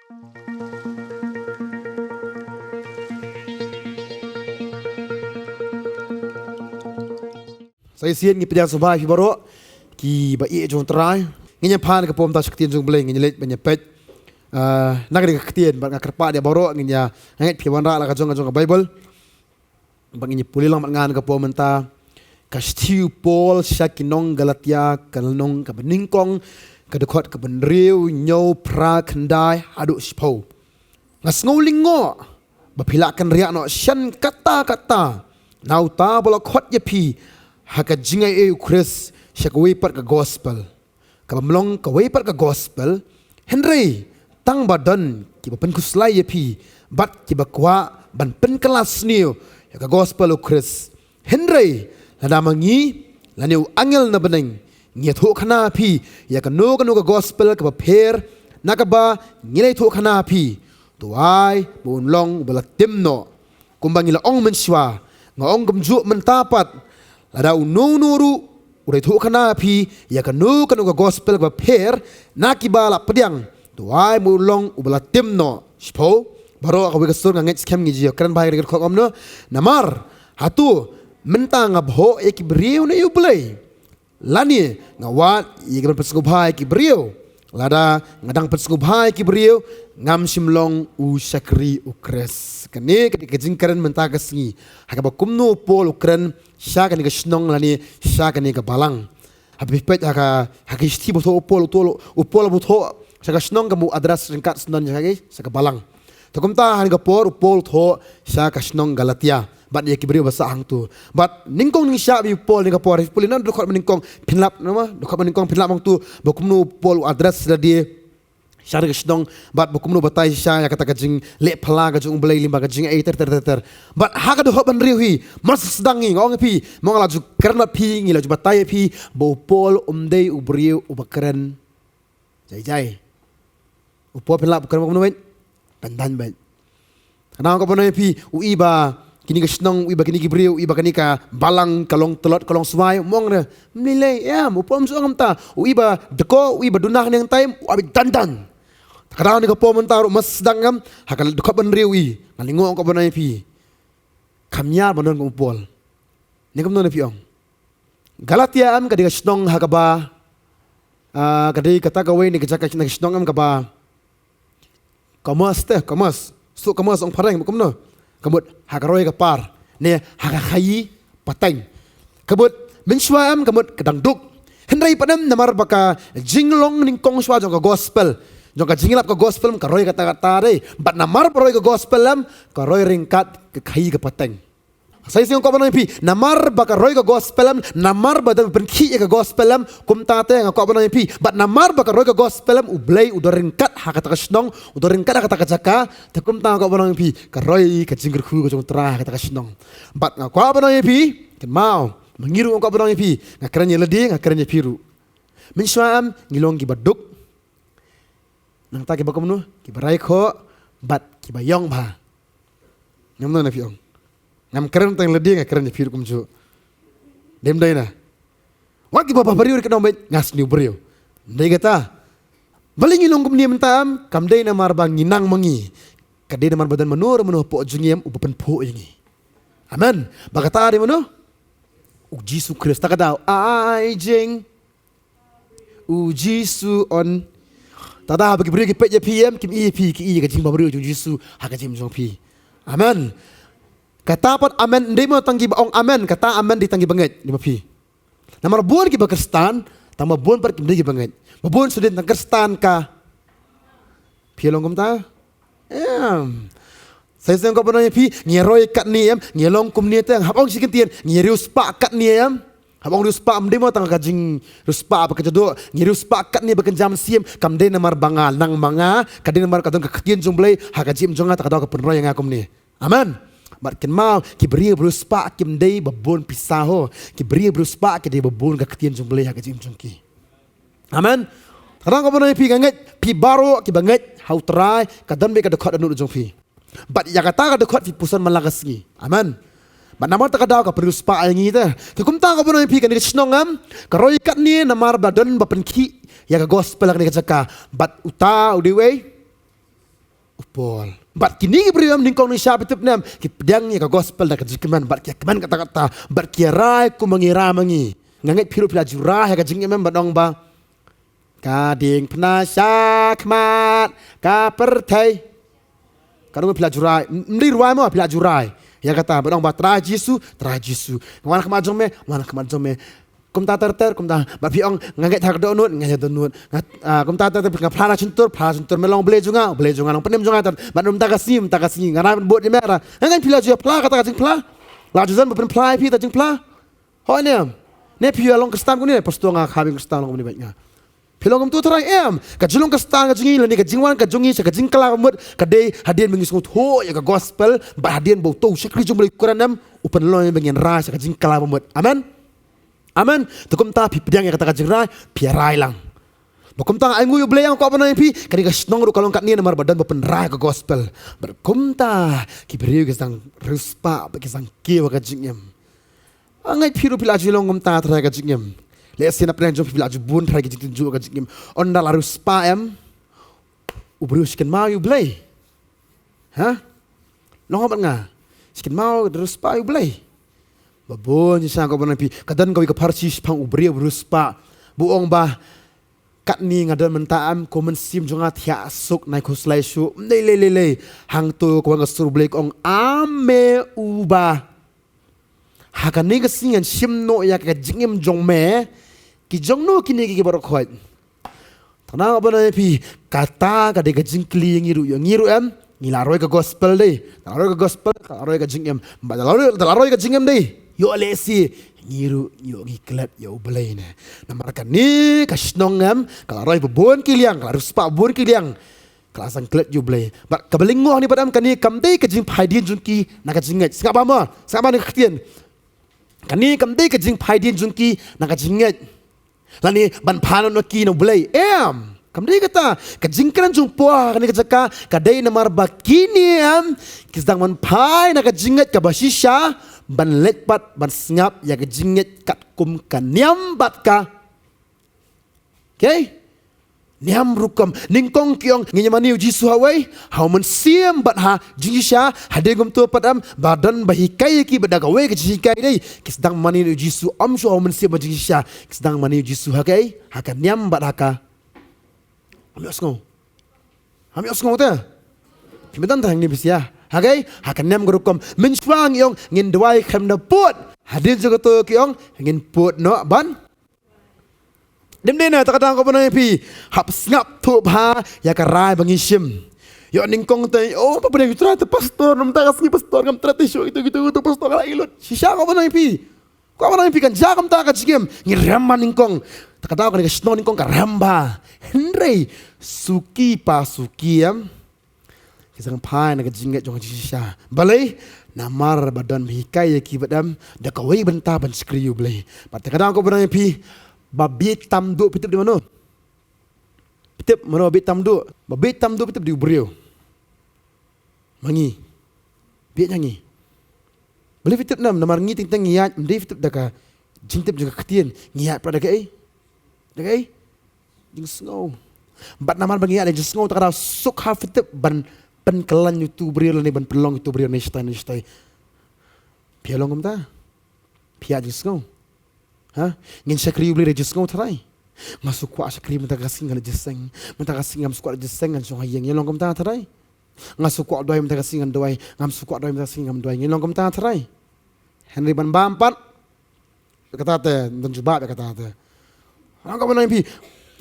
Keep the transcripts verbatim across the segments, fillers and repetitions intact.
Sa shisien ngi pdiang sngewbha ïa phi baroh kiba ïeit jong U Trai. Ngin ïa pan ka por mynta sha ka ktien jong U Blei, ngin ïa leit ban ïa peit, ah, na ka dei ka ktien, bad nga kyrpad ïa baroh ngin ïa ngeit, phi wanrah la ka jong, ka jong ka Baibl. Ba ngin ïa pule lang bad nga ha ka por mynta. Ka shithi u Paul sha ki nong Galatia, ka lynnong kaba nyngkong, ka dkhot kaba hynriew, hynñiew, phra, khyndai haduh shiphew. Nga sngew lyngngoh ba phi la kynriah noh shen katta katta na uta ba la khot ïa phi ha ka jingaiei U Khrist sha kawei pat ka gospel, kaba ym long kawei pat ka gospel, hynrei tang ba don kiba pynkhuslai ïa phi bad kiba kwah ban pynkylla sniew ïa ka gospel U Khrist. Hynrei lada ma ngi lane u angel na bneng ngi ïathuhkhana ha phi ïa kano kano ka gospel kaba pher na kaba ngi la ïathuhkhana ha phi, to ai ba un long uba la tim noh. Kumba ngi la ong mynshuwa, nga ong kumjuh mynta pat, lada uno uno ruh u la ïathuhkhana ha phi ïa kano kano ka gospel kaba pher na kiba la pdiang, to ai ba un long uba la tim noh. Shiphew. Baroh ha kawei ka sur nga ngeit skhem ngi ju ïa kren bha ïa ka dkhot kumno. Namar hato mynta nga bhoh ïa ki briew ne ïa U Blei? Lane nga wad ïa ka ban pynsngewbha ïa ki briew? Lada nga dang pynsngewbha ïa ki briew, ngam shym long u shakri U Khrist. Kane ka dei ka jingkren mynta ka sngi ha kaba kumno u Paul u kren sha kane ka shnong lane sha kane ka balang. Haba phi peit ha ka, ha ka shithi ba thoh u Paul, u thoh, u Paul ba thoh sha ka shnong, ka mut u address ryngkat sha ka, sha ka balang. Te kumta ha kane ka por u Paul u thoh sha ka shnong Galatia bad ïa ki briew ba sah hangto. Bad nyngkong nyngshah bad u Paul ha kane ka por, pule na dkhot ba nyngkong phin lap, namar dkhot ba nyngkong phin lap hangto ba kumno u Paul u address lade sha kane ka shnong bad ba kumno u batai shisha ïa kata ka jingleh phylla ka jong U Blei lyngba ka jingaiei ter ter ter ter. Bad ha ka dkhot ba hynriew hi, mar sdang ngi, nga ong ïa phi, ma nga la ju kren bad phi, ngi la ju batai ïa phi ba u Paul um dei u briew uba kren jai jai. U Paul phin lap u kren ba kumno beit? Tang tang beit. Kane nga kwah ban ong ïa phi, u i ba kine ki shnong, u i ba kine ki briew, u i ba kane ka balang ka long tlot ka long swai, u ong re, ym lei lei, em, u Paul um ju ong kumta. U i ba dkoh, u i ba duna ha kane ka time, u ap beit tang tang. Kane ka por mynta ruh mar sdang, em, ha ka dkhot ba hynriew u i, nga lyngngoh, nga kwah ban ong ïa phi, kham ñiar ban don kum u Paul. Ne kumno ne phi ong? Galatia, em, ka dei ka shnong ha kaba, ah, ka dei kata kawei na ka jaka, na ka shnong, em, kaba commerce te, commerce. Suk commerce ong phareng, kumno? Ka mut ha ka roi ka par ne ha ka khaïi pateng. Ka mut mynshuwa, em, ka mut ka dang duk. Hynrei pat, em, namar ba ka jinglong nyngkong shuwa jong ka gospel, jong ka jingïalap ka gospel, em, ka roi kata kata dei. Bad namar ba roi ka gospel, em, ka roi ryngkat ka khaïi ka pateng. Sa shisien nga kwah ban ong ïa phi, namar ba ka roi ka gospel, em, namar ba don ba pynkhih ïa ka gospel, em, kumta te nga kwah ban ong ïa phi. Bad namar ba ka roi ka gospel, em, U Blei u don ryngkat ha kata ka shnong, u don ryngkat ha kata ka jaka, te kumta nga kwah ban ong ïa phi, ka roi ka jingkyrkhu ka jong U Trai ha kata ka shnong. Bad nga kwah ban ong ïa phi, kynmaw, ma ngi ruh nga kwah ban ong ïa phi, nga kren ïa lade, nga kren ïa phi ruh. Mynshuwa, em, ngi long kiba duk. Nangta kiba kumno, kiba rai khoh bad kiba ïong bha. Ngam ong na phi ong. Ngam kren tang lade, nga kren ïa phi ruh kumjuh. Dei ym dei na? Wat kiba bha briew ruh ki ong beit nga sniew briew. Ym dei kata. Balei ngi long kumne mynta, em? Kam dei namar ba ngi nang ma ngi. Ka dei namar ba don mano re mano hapoh jong ngi, em, uba pynphuh ïa ngi. Amen. Ba kata dei mano? U Jisu Khrist. Ta ka daw, ai jing U Jisu on. Te lada ba ki briew ki peit ïa phi, em, kim i ïa phi, ki i ïa ka jingbhabriew jong U Jisu ha ka jingim jong phi. Amen. Kata pat amen ym dei mo tang kiba ong amen, kata amen dei tang kiba ngeit, dei ma phi. Namar bun kiba Khristan, tang ba bun pat kim dei kiba ngeit. Ba bun shu dei tang Khristan ka. Phi long kumta? Em. Sa shisien nga kwah ban ong ïa phi, ngi roi katne, em, ngi long kumne te, hap ong shi kyntien, ngi riewspah katne, em. Hap ong riewspah, ym dei mo tang ka jingriewspah ba kynja doh, ngi riewspah katne ba kynja mynsiem, kam dei namar ba nga nang ma nga, ka dei namar ka don ka ktien jong U Blei ha ka jingim jong nga, ta ka daw ka pynroi ïa nga kumne. Amen. Bad kynmaw, ki briew ba riewspah kim dei ba bun pisa ho, ki briew ba riewspah ki dei ba bun ka ktien jong U Blei ha ka jingim jong ki. Amen. Ta ka daw nga kwah ban ong ïa phi, nga ngeit phi baroh kiba ngeit ha U Trai, ka don beit ka dkhot dohnud jong phi. Bad ïa kata ka dkhot phi puson man la ka sngi. Amen. Bad namar ta ka daw ka pynriewspah ïa ngi te. Te kumta nga kwah ban ong ïa phi, kane ka shnong, em, ka roi katne namar ba don ba pynkhih ïa ka gospel ha kane ka jaka. Bad uta u dei uei? Paul. Bad kine ki briew em, nyngkong nyngshap phi tip ne em, ki pdiang ïa ka gospel da ka jingkmen, bad ki kmen katta katta, bad ki rai kum ma ngi, rai ma ngi. Nga ngeit phi ruh phi la ju rai ha ka jingim em, bad ong ba ka diengphna shakhmat ka pyrthei. Ka dang phi la ju rai, ym dei rwai mo, phi la ju rai. Ïa kata, bad ong ba Trai Jisu, Trai Jisu. Nga wan ha khmat jong me, wan ha khmat jong me. Kumta ter ter, kumta, bad phi ong, nga ngeit ha ka dohnud, nga ngeit ha ka dohnud. Nga, ah, kumta ter ter, nga phla na shyntur, phla na shyntur, me long Blei jong nga, Blei jong nga, long pynim jong nga ter, bad mynta ka sngi, mynta ka sngi, nga rai bud ïa me ra. Nga ngeit phi la ju phla kata ka jingphla. La ju don ba pynphla ïa phi kata ka jingphla. Hooid ne em? Ne phi ïa long Khristan kumne, pastor nga kha biang Khristan long kumne bad nga. Phi long kumto tharai em? Ka jinglong Khristan ka jong ngi lane ka jingwan ka jong ngi sha ka jingkylla ba mut ka dei hadien ba ngi sngewthuh ïa ka gospel, bad hadien ba uto u shakri jong u Blei u kren em, u pynlong ïa ba ngin rai sha ka jingkylla ba mut. Amen. Amen. Te kumta phi pdiang ïa kata ka jingrai, phi rai lang. Ba kumta nga ainguh ïa u Blei, nga kwah ban ong ïa phi, kane ka shnong ruh ka long katne namar ba don ba pynrai ka gospel. Bad kumta ki briew ki sdang riewspah bad ki sdang kiew ha ka jingim. Nga ngeit phi ruh phi la ju long kumta tharai ha ka jingim. Lehse na pdeng jong phi, phi la ju bun tharai ki jingtynjuh ha ka jingim. Ynda la riewspah em, u briew u shu kynmaw ïa u Blei. Ha? Long bad nga. Shu kynmaw da riewspah ïa u Blei. Ba bun shisha, nga kwah ban ong ïa phi, ka don kawei ka pharshi shaphang u briew ba riewspah. Ba u ong ba, katne nga don mynta em, ko mynsiem jong nga thiah suk, nai khuslai shuh. Ym dei lei lei lei. Hangto ka wan ka sur u Blei, ka ong, A me uba, ha kane ka sngi ngan shim noh ïa ka jingim jong me. Ki jong no kine ki, ki baroh khoit? Te nga kwah ban ong ïa phi, kata ka dei ka jingkylli ïa ngi ruh, ïa ngi ruh em. Ngi la roi ka gospel dei. Te la roi ka gospel, te la roi ka jingim. Bad te la roi, te la roi ka jingim dei, ïoh lehse ngi ruh ïoh ngi klet ïa u Blei ne. Namar kane ka shnong em, ka la roi ba bun ki liang, ka la riewspah ba bun ki liang. Ka la sdang klet ïa u Blei. Bad kaba lyngngoh hangne pat em, kane kam dei ka jingphaidien jong ki na ka jingngeit. Sngap bha mo, sngap bha na ka ktien. Kane kam dei ka jingphaidien jong ki na ka jingngeit. Lane ban phai noh na ki na u Blei. Em, kam dei kata. Ka jingkren jong u Paul ha kane ka jaka ka dei namar ba kine em, ki sdang ban phai na ka jingngeit kaba shisha, ban leit pat ban sngap ïa ka jingngeit katkum ka niam bad ka Okay? Niam rukom. Nyngkong ki ong, ngin ïamane ïa u Jisu ha uwei, ha u Mynsiem bad ha jingshisha. Hadien kumto pat em, ba don ba hikai ïa ki bad da kawei ka jinghikai dei, ki sdang mane ïa u Jisu, ym shuh ha u Mynsiem bad jingshisha. Ki sdang mane ïa u Jisu ha kaei? Ha ka niam bad ha ka, ym ïohsngew. Ym ïohsngew te. Phi mynta hangne phi sngap. Ha kaei? Ha ka niam ka rukom. Mynshuwa ngi ong ngin duwai khlem da pud. Hadien jong kato ki ong ngin pud noh ban Ym dei na, te ka dang, nga kwah ban ong ïa phi, hap sngap thuh bha ïa ka rai ba ngi shim. Ïoh nyngkong te, oh, ba pynïaid u Trai te pastor, mynta ka sngi pastor, ngam treh te shuh, ito, ito, ito, pastor, ka la ïa lut. Shisha nga kwah ban ong ïa phi. Kwah ban ong ïa phi, kan jia kumta ka jingim. Ngi rem bha nyngkong. Te ka dang, kane ka shnong nyngkong ka rem bha. Hynrei suki pa suki em, ki sdang phai na ka jingngeit jong ka jingshisha. Balei? Namar ba don ba hikai ïa ki bad em da kawei bynta ban shakri ïa u Blei. Bad te ka dang, nga kwah ban ong ïa phi, ba bieit tam duh phi tip dei mano? Phi tip mano ba bieit tam duh? Ba bieit tam duh phi tip dei u briew. Ma ngi. Bieit ïa ngi. Balei phi tip ne em? Namar ngi teng teng ngi ïaid, ym dei phi tip da ka jingtip jong ka ktien, ngi ïaid pat da kaei? Da kaei? Jingsngew. Bad namar ba ngi ïaid da jingsngew, te ka dang suk ha phi tip ban pynkylla ïa uto u briew lane ban pynlong ïa uto u briew ne shatai ne shatai. Phi ïa long kumta? Phi ïaid jingsngew. Ha? Ngin shakri ïa u Blei da jingsngew tharai. Nga shu kwah shakri mynta ka sngi, ngan leit jingïaseng. Mynta ka sngi ngam shu kwah leit jingïaseng, ngan shong ha ïing. Ïa long kumta tharai. Nga shu kwah duwai mynta ka sngi, ngan duwai. Ngam shu kwah duwai mynta ka sngi, ngam duwai. Ïa long kumta tharai. Hynrei ban bam pat, kata te, don jubab ïa kata te. Nga kwah ban ong ïa phi,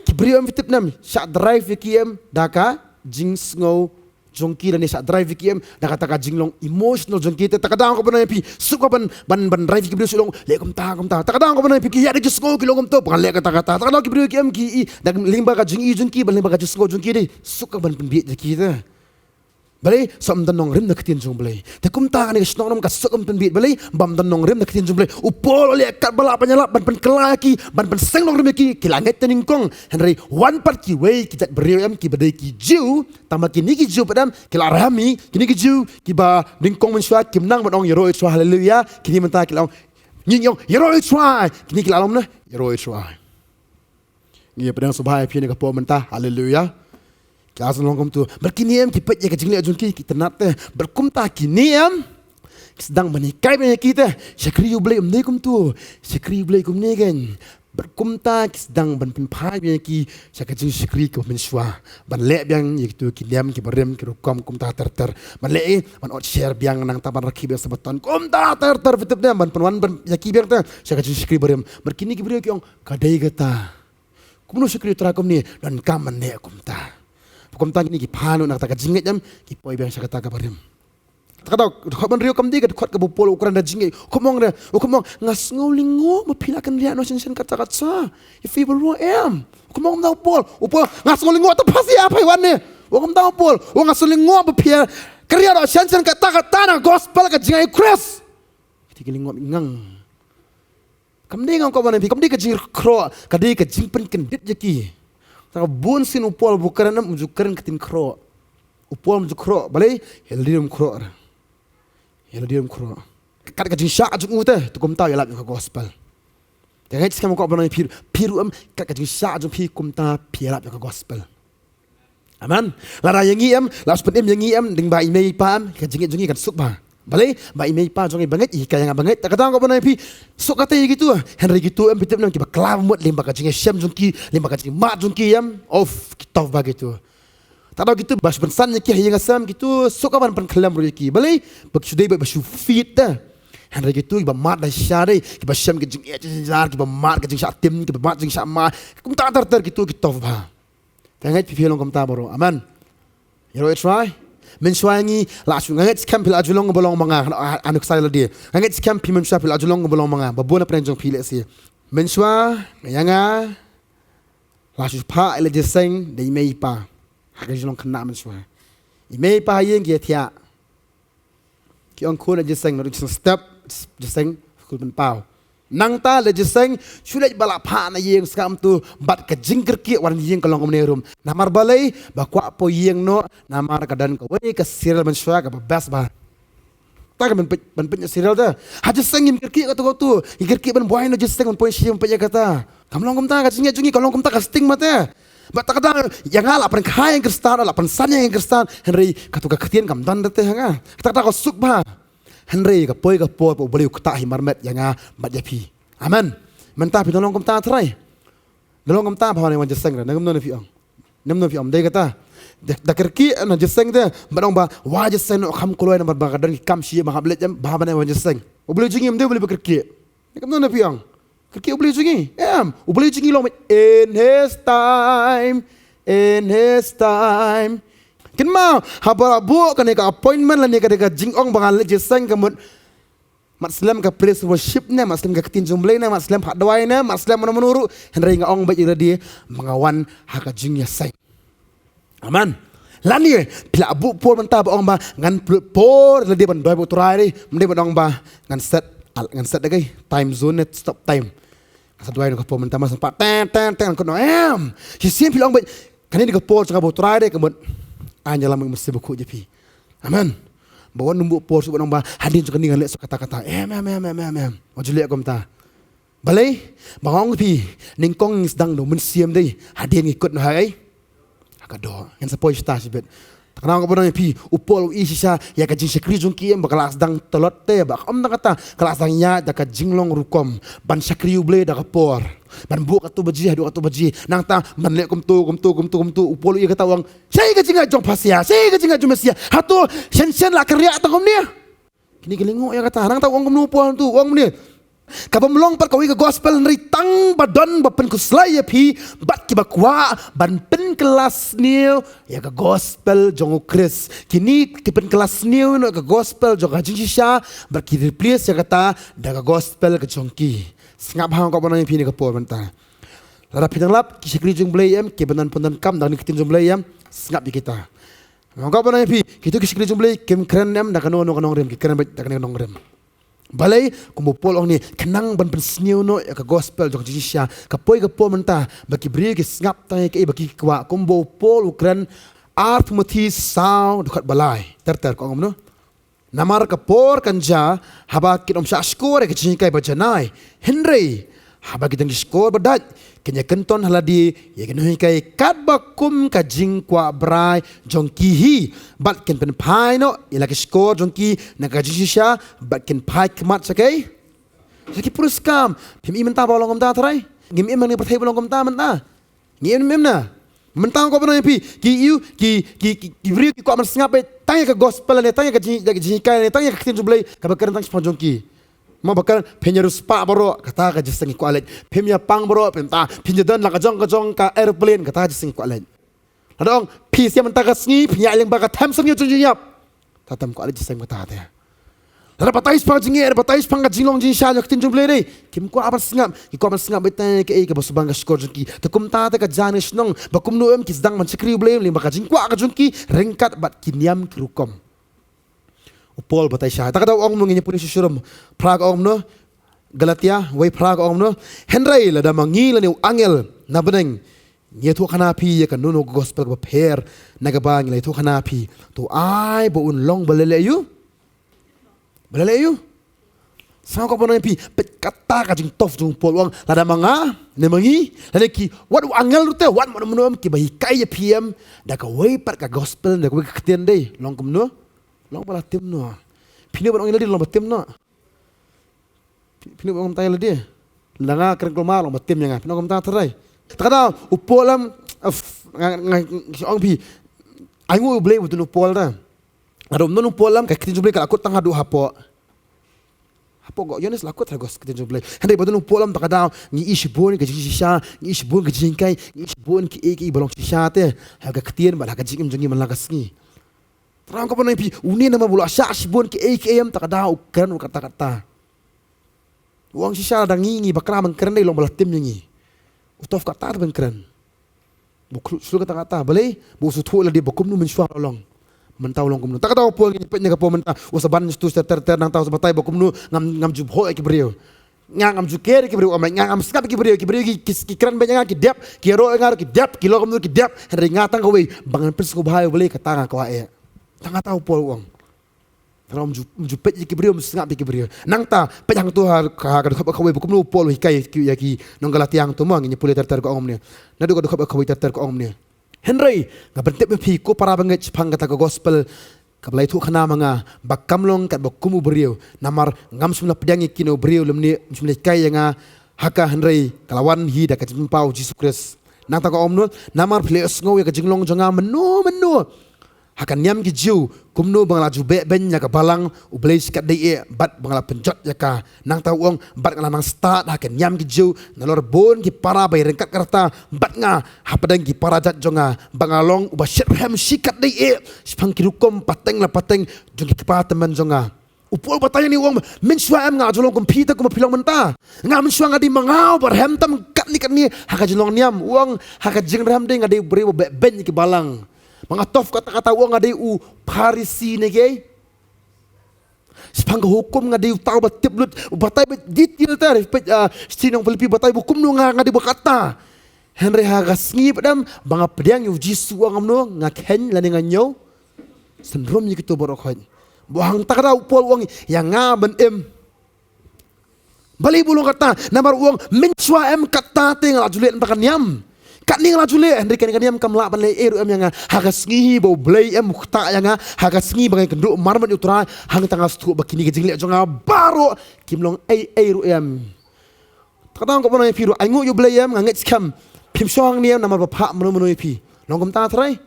ki briew em, phi tip ne em, shah drive ïa ki em da ka jingsngew jong ki, lane shah drive ïa ki em da kata ka jinglong emotional jong ki. Te ka dang, nga kwah ban ong ïa phi, suk ka ban, ban, ban drive ïa ki briew shu long leh kumta kumta. Te ka dang, nga kwah ban ong ïa phi, ki ïaid da jingsngew ki long kumto, ban leh kata kata. Te ka dang, ki briew ki em ki i da lyngba ka jingïohi jong ki, ban lyngba ka jingsngew jong ki, dei suk ka ban pynbieit ïa ki te. Balei? Shu ym don nongrim na ka ktien jong u Blei. Te kumta kane ka shnong ruh ka suk ka ban pynbieit. Balei? Ba ym don nongrim na ka ktien jong u Blei. U Paul u leh katba lah ban ïalap, ban pynkylla ïa ki, ban pynseng nongrim ïa ki. Ki la ngeit te nyngkong. Hynrei wan pat kiwei ki jait briew em, kiba dei ki Jiw. Tangba kine ki Jiw pat em, ki la rem hi. Kine ki Jiw kiba nyngkong mynshuwa kim nang ban ong ïaroh ïashuwa, haleluya. Kine mynta ki la ong, ngi ong ïaroh ïashuwa. Kine ki la long ne, ïaroh ïashuwa. Ngi ïa pdiang sngewbha ïa phi na ka por mynta. Haleluya. Ki la sdang long kumtu. Bad kine em ki peit ïa ka jingleh jong ki, ki tynnad te. Bad kumta kine em ki sdang ban hikai biang ïa ki te. Shakri U Blei ym dei kumtu. Shakri U Blei kumne kein. Bad kumta ki sdang ban pynphai biang ïa ki sha ka jingshakri kaba mynshuwa. Ban leh biang ïa kitu ki niam kiba rim ki rukom kumta ter ter. Ban leh, eh, ban ot sher biang nangta ban rakhe biang Sabaton kumta ter ter, phi tip ne, ban pynwan ban ïa ki biang te sha ka jingshakri barim. Bad kine ki briew ki ong, ka dei kata. Kumno shakri U Trai kumne, donkam ban leh kumta. Kumta kine ki phah noh na kata ka jingngeit em, ki poi biang sha kata kaba rim. Kata ka dkhot ba hynriew kam dei ka dkhot kaba u Paul u kren da jingngeit. U khlem ong re, u khlem ong, nga sngew lyngngoh ba phi la kynriah noh shen shen katta katta ïa phi baroh, em. U khlem ong kumta u Paul. U Paul, nga sngew lyngngoh, to phah sha ïa phi wan ne. U ong kumta u Paul. U ong, nga sngew lyngngoh ba phi la kynriah noh shen shen katta katta na gospel ka jingngeit Khrist. Kata ki lyngngoh ngang. Kam dei, nga ong kumne ïa phi, kam dei ka jingkhroh, ka dei ka jingpynkyndit ïa ki. Te bun sien u Paul ba u kren em, um ju kren ka ktien khroh. U Paul um ju khroh, balei? Ïa lade um khroh. Ïa lade um khroh. Kat ka jingshah jong u te, te kumta u ïalap ïa ka gospel. Te nga ngeit skhem, nga ong kumne ïa phi, phi ruh em, kat ka jingshah jong phi kumta phi ïalap ïa ka gospel. Amen. Lada ïa ngi em, la shu pynim ïa ngi em, lyngba i mei i pa em, ka jingngeit jong ngi kan suk bha. Balei? Ba i mei i pa jong ngi ba ngeit, i hikai ïa nga ba ngeit. Te kata nga ong kumne ïa phi, suk kata ïa kitu. Hynrei kitu em, phi tip ne, kiba kla bamut lyngba ka jingïashem jong ki, lyngba ka jingmad jong ki em. Of, ki tough bha kitu. Te kata kitu ba shu pynsan ïa ki ha ïing ha sem kitu, suk ka ban pynkhlem ruh ïa ki. Balei? Ba ki shu dei ba, ba shu fit te. Hynrei kitu kiba mad da shisha dei, kiba shem ka jingeh jingjar, kiba mad ka jingshah tim, kiba mad jingshah ma. Kumta ter ter kitu ki tough bha. Te nga ngeit phi phi long kumta baroh. Amen. Ïaroh ïa U Trai. Mynshuwa ngi la shu, nga ngeit skhem phi la ju long ba long ma nga. Ano ksai lade. Nga ngeit skhem phi mynshuwa phi la ju long ba long ma nga. Ba bun na pyrshah jong phi lehse. Mynshuwa nga ïa nga la shu phah ïa la jingïaseng da i mei i pa. Ha ka jinglong khynnah mynshuwa. I mei i pa ha ïing ki ïathiah. Ki ong khun, la jingïaseng, la jingïaseng step, jingïaseng, khun pynpaw. Nangta la jingïaseng shu leit ba la phah na ïing, sngap tu bad ka jingkyrkieh wan ïing ka long kumne ruh. Namar balei? Ba kwah poi ïing noh, namar ka don kawei ka serial mynshuwa kaba best bha. Ta ka ban peit, ban peit ïa serial te. Ha jingïaseng ngim kyrkieh katu katu. Ngi kyrkieh ban buaid noh jingïaseng ban poi shi ban peit ïa kata. Kam long kumta ka jingngeit jong ngi, ka long kumta ka stigma te. Bad ta kata ïa nga la pynkha ïa ki Khristan, la pynsan ïa ki Khristan. Hynrei katu ka ktien kam don te ha nga. Kata kata ka suk bha. Hynrei ka poi ka por ba U Blei u ktah hi marmet ïa nga bad ïa phi. Amen. Mynta phi dang long kumta trai. Dang long kumta, bha ne wan jingïaseng re. Nangno ne phi ong? Nangno phi ong dei kata? Da, da kyrkieh na jingïaseng te, bad ong ba wa jingïaseng noh kham kloi namar ba ka don ki kam shi ba hap leit em, bha ba ne wan jingïaseng. U Blei jong ngi um dei U Blei ba kyrkieh. Nangno ne phi ong? Kyrkieh U Blei jong ngi. Em, U Blei jong ngi long in his time. In his time. Kynmaw, haba la buh kane ka appointment lane kane ka jingong ba ngan leit jingïaseng ka mut mat slem ka praise worship ne, mat slem ka ktien jong U Blei ne, mat slem phah duwai ne, mat slem mano mano ruh, hynrei nga ong beit ïa lade ba nga wan ha ka jingïaseng. Amen. Lane phi la buh por mynta ba ong ba ngan pynlut por ïa lade ban duwai bad U Trai re, ym dei ban ong ba ngan set, ngan set da kai time zone ne stop time. Ngan sa duwai na ka por mynta, ma sa pat ten ten ten, ngan kut noh, em. Shisien phi la ong beit kane dei ka por jong nga bad U Trai re, ka mut ai ïalam Mynsiem Bakhuid ïa phi. Amen. Ba wan ym buh por shuh ban ong ba hadien jong kane ngan leh shuh kata kata. Em, em, em, em, em, em. Wat ju leh kumta. Balei? Ba nga ong ïa phi, nyngkong ngi sdang da u Mynsiem dei hadien ngi kut noh ha ei? Ha ka doh. Ngan sa poi shata shibit. Te kane nga kwah ban ong ïa phi, u Paul u ïohi shisha ïa ka jingshakri jong ki em ba ka la sdang tlot te, ba kam dang kata, ka la sdang ïaid da ka jinglong rukom ban shakri U Blei da ka por. Ban buh katto baje haduh katto baje. Nangta ban leh kumto, kumto, kumto, kumto. U Paul u ïohi kata u ong, shaei ka jingngeit jong Pasia, shaei ka jingngeit jong Mesia? Hato shen shen la kynriah tang kumne? Kine ki lyngngoh ïa kata, nangta u ong kumno u Paul tu, u ong kumne. Ka bym long pat kawei ka gospel hynrei tang ba don ba pynkhuslai ïa phi bad kiba kwah ban pynkylla sniew ïa ka gospel jong u Khrist. Kine ki pynkylla sniew noh ïa ka gospel jong ka jingshisha bad ki replace ïa kata da ka gospel ka jong ki. Sngap ha nga kwah ban ong ïa phi ne ka por mynta. Lada phi dang lap ki shakri jong U Blei em, kiba don pyndonkam da kane ka ktien jong U Blei em, sngap ïa kita. Nga kwah ban ong ïa phi, kito ki shakri jong U Blei kim kren em da kano kano ka nongrim, ki kren beit da kane ka nongrim. Balei? Kumba u Paul u ong ne, khnang ban pynsniew noh ïa ka gospel jong ka jingshisha, ka poi ka por mynta ba ki briew ki sngap tang ïa kaei ba ki kwah. Kumba u Paul u kren, Ar Timothi saw dkhot ba lai. Ter ter, ka ong kumno? Namar ka por kan jia haba kin ym shah shkor ïa ka jinghikai ba janai, hynrei Haba ki don ki shkor ba dait, kin ïa kynton ha lade ïa ki nonghikai katba kum ka jingkwah brai jong ki hi. Bad kin pynphai noh ïa la ki shkor jong ki na ka jingshisha, bad kin phai khmat sha ki, sha ki puriskam. Phim i mynta ba long kumta, trai? Ngim i mynta, ngi pyrthei ba long kumta mynta. Ngi im, im na. Mynta ko ba nang pi ki ïoh ki, ki, ki, ki briew ki kwah ban sngap beit tang ïa ka gospel ne tang ïa ka jing, ïa ka jinghikai ne tang ïa ka ktien jong U Blei kaba kren tang shaphang jong ki. Mo ba kren phin ïa riewspah baroh, kata ka jingïaseng ki kwah leit. Phim ïa pang baroh, phin ta, phin ïa don la ka jong ka jong ka aeroplane, kata ka jingïaseng ki kwah leit. Lada ong phi sngap mynta ka sngi, phin ïa lyngba ka them sngewthuh jingïap. Te tam kwah leit jingïaseng kata te. Lada batai shaphang jingeh, lada batai shaphang ka jinglong jingshisha jong ka ktien jong U Blei, kim kwah ban sngap, ki kwah ban sngap beit tang ïa kaei kaba shu bang ka shkor jong ki. Te kumta te ka jia ne shnong, ba kumno em ki sdang ban shakri U Blei, lyngba ka jingkwah ka jong ki, ryngkat bad ki niam ki rukom. U Paul batai shai. Ta ka daw ong kumno, ngin ïa pule shuh shuh ruh. Phra ka ong kumno, Galatia, wei phra ka ong kumno. Hynrei lada ma ngi lane u angel na bneng ngi ïathuh khana phi ïa kano kano ka gospel kaba pher na kaba ngi la ïathuh khana phi, to ai ba un long ba leh leh ïa u, ba leh leh ïa u. Sa ko ba nang phi, peit kata ka jingtof jong u Paul, u ong lada ma nga ne ma ngi, lane ki, wat u angel ruh te, wat mano mano em kiba hikai ïa phi em da kawei pat ka gospel, da kawei ka ktien, dei long kumno? Long ba la tim noh. Phi ne ba ong ïa lade long ba tim noh? Phi, phi ne ba ong kumta ïa lade? Lada nga kren kulmar long ba tim ïa nga, phi ne kumta, trai? Ta ka daw u Paul em, of, nga, nga, nga ong phi, ainguh U Blei ba don u Paul te. Lada ym don u Paul em, ka ktien jong U Blei ka la kut tang haduh hapoh, hapoh ko Ïoannis la kut ha ka ktien jong U Blei. Hynrei ba don u Paul em, ta ka daw ngi i shibun ka jingshisha, ngi i shibun ka jinghikai, ngi i shibun kiei kiei ba long shisha te ha ka ktien bad ha ka jingim jong ngi man la ka sngi. Trai, ko ba nang phi, une namar ba u la shah shibun kiei kiei em, ta ka daw u kren u kata kata. U ong shisha lada ngi, ngi bakla ban kren, dei long ba la tim ïa ngi. U tof kata te ban kren. Ba u khlem shu kata kata, balei? Ba u sngewthuh lade ba kumno mynshuwa la long. Mynta u long kumno? Ta ka daw u Paul, ngin peit ne ka por mynta, u sa ban shu ter ter ter, nangta u sa batai ba kumno ngam, ngam ju bhoh ïa ki briew. Nga ngam ju ker ïa ki briew, ong, nga ngam sngap ïa ki briew, ki briew ki, ki, ki kren beit ïa nga, ki dep, ki ïaroh ïa nga ruh ki dep, ki long kumno ki dep, hynrei nga tang kawei, ba ngan pynsngewbha ïa U Blei, kata nga kwah eh. Tang kata u Paul u ong. Tang ym ju, ym ju peit ïa ki briew, ym sngap ïa ki briew. Nangta peit hangto ha, ha ka dkhot ba kawei ba kumno u Paul u hikai ïa ki nong Galatia hangto, mo, ngin ïa pule ter ter, ka ong kumne. Naduh ka dkhot ba kawei ter ter ka ong kumne. Hynrei nga pyntip ïa phi ko para bangeit shaphang kata ka gospel kaba la ïathuh khana ma nga, ba kam long katba kum u briew, namar ngam shym la pdiang ïa kino briew lymne ym shym la hikai ïa nga ha ka, hynrei ka la wan hi da ka jingpynpaw U Jisu Khrist. Nangta ka ong kumno, namar phi la ïohsngew ïa ka jinglong jong nga mynno mynno ha ka niam ki Jiw, kumno ba nga la ju beh beiñ ïa ka balang U Blei shikatdei eh, bad ba nga la pynjot ïa ka. Nangta u ong, bad nga la nang stad ha ka niam ki Jiw nalor bun ki para ba ïaryngkat ka rta bad nga hapdeng ki para jait jong nga, bad nga la long uba shitrhem shikatdei eh shaphang ki rukom pateng la pateng jong ki kpa tymmen jong nga. U Paul batai ïa ngi, u ong, mynshuwa em nga ju long kum phi te, kum phi long mynta. Nga mynshuwa nga dei ma nga uba rhem tam katne katne ha ka jinglong niam. U ong, ha ka jingrhem dei nga dei u briew uba beh beiñ ïa ki balang. Ma nga tof kata kata, u ong nga dei u Pharisi ne kiei. Shaphang ka hukum nga dei uta uba tip lut, u batai beit detail te, peit, ah, shithi nong Philippi batai ba kumno nga, nga dei ba kata. Hynrei ha ka sngi pat em ba nga pdiang ïa U Jisu, u ong kumno, nga kheiñ lane nga ñiew synrum ïa kito baroh khoit. Ba hangta ka daw u Paul u ong ïa nga ban im. Balei ba u long kata? Namar u ong mynshuwa em kata te nga la ju leh na ka niam. Katne nga la ju leh, hynrei kane ka niam kam lah ban leh ei ruh em ïa nga. Ha ka sngi hi ba U Blei em u ktah ïa nga, ha ka sngi ba nga ïakynduh marmot ïa U Trai, hangta nga sngewthuh ba kine ki jingleh jong nga baroh kim long ei ei ruh em. Ta ka daw ko ba nang ïa phi ruh, ainguh ïa U Blei em, nga ngeit skhem phim shong hangne em namar ba phah mano mano ïa phi. Long kumta, trai?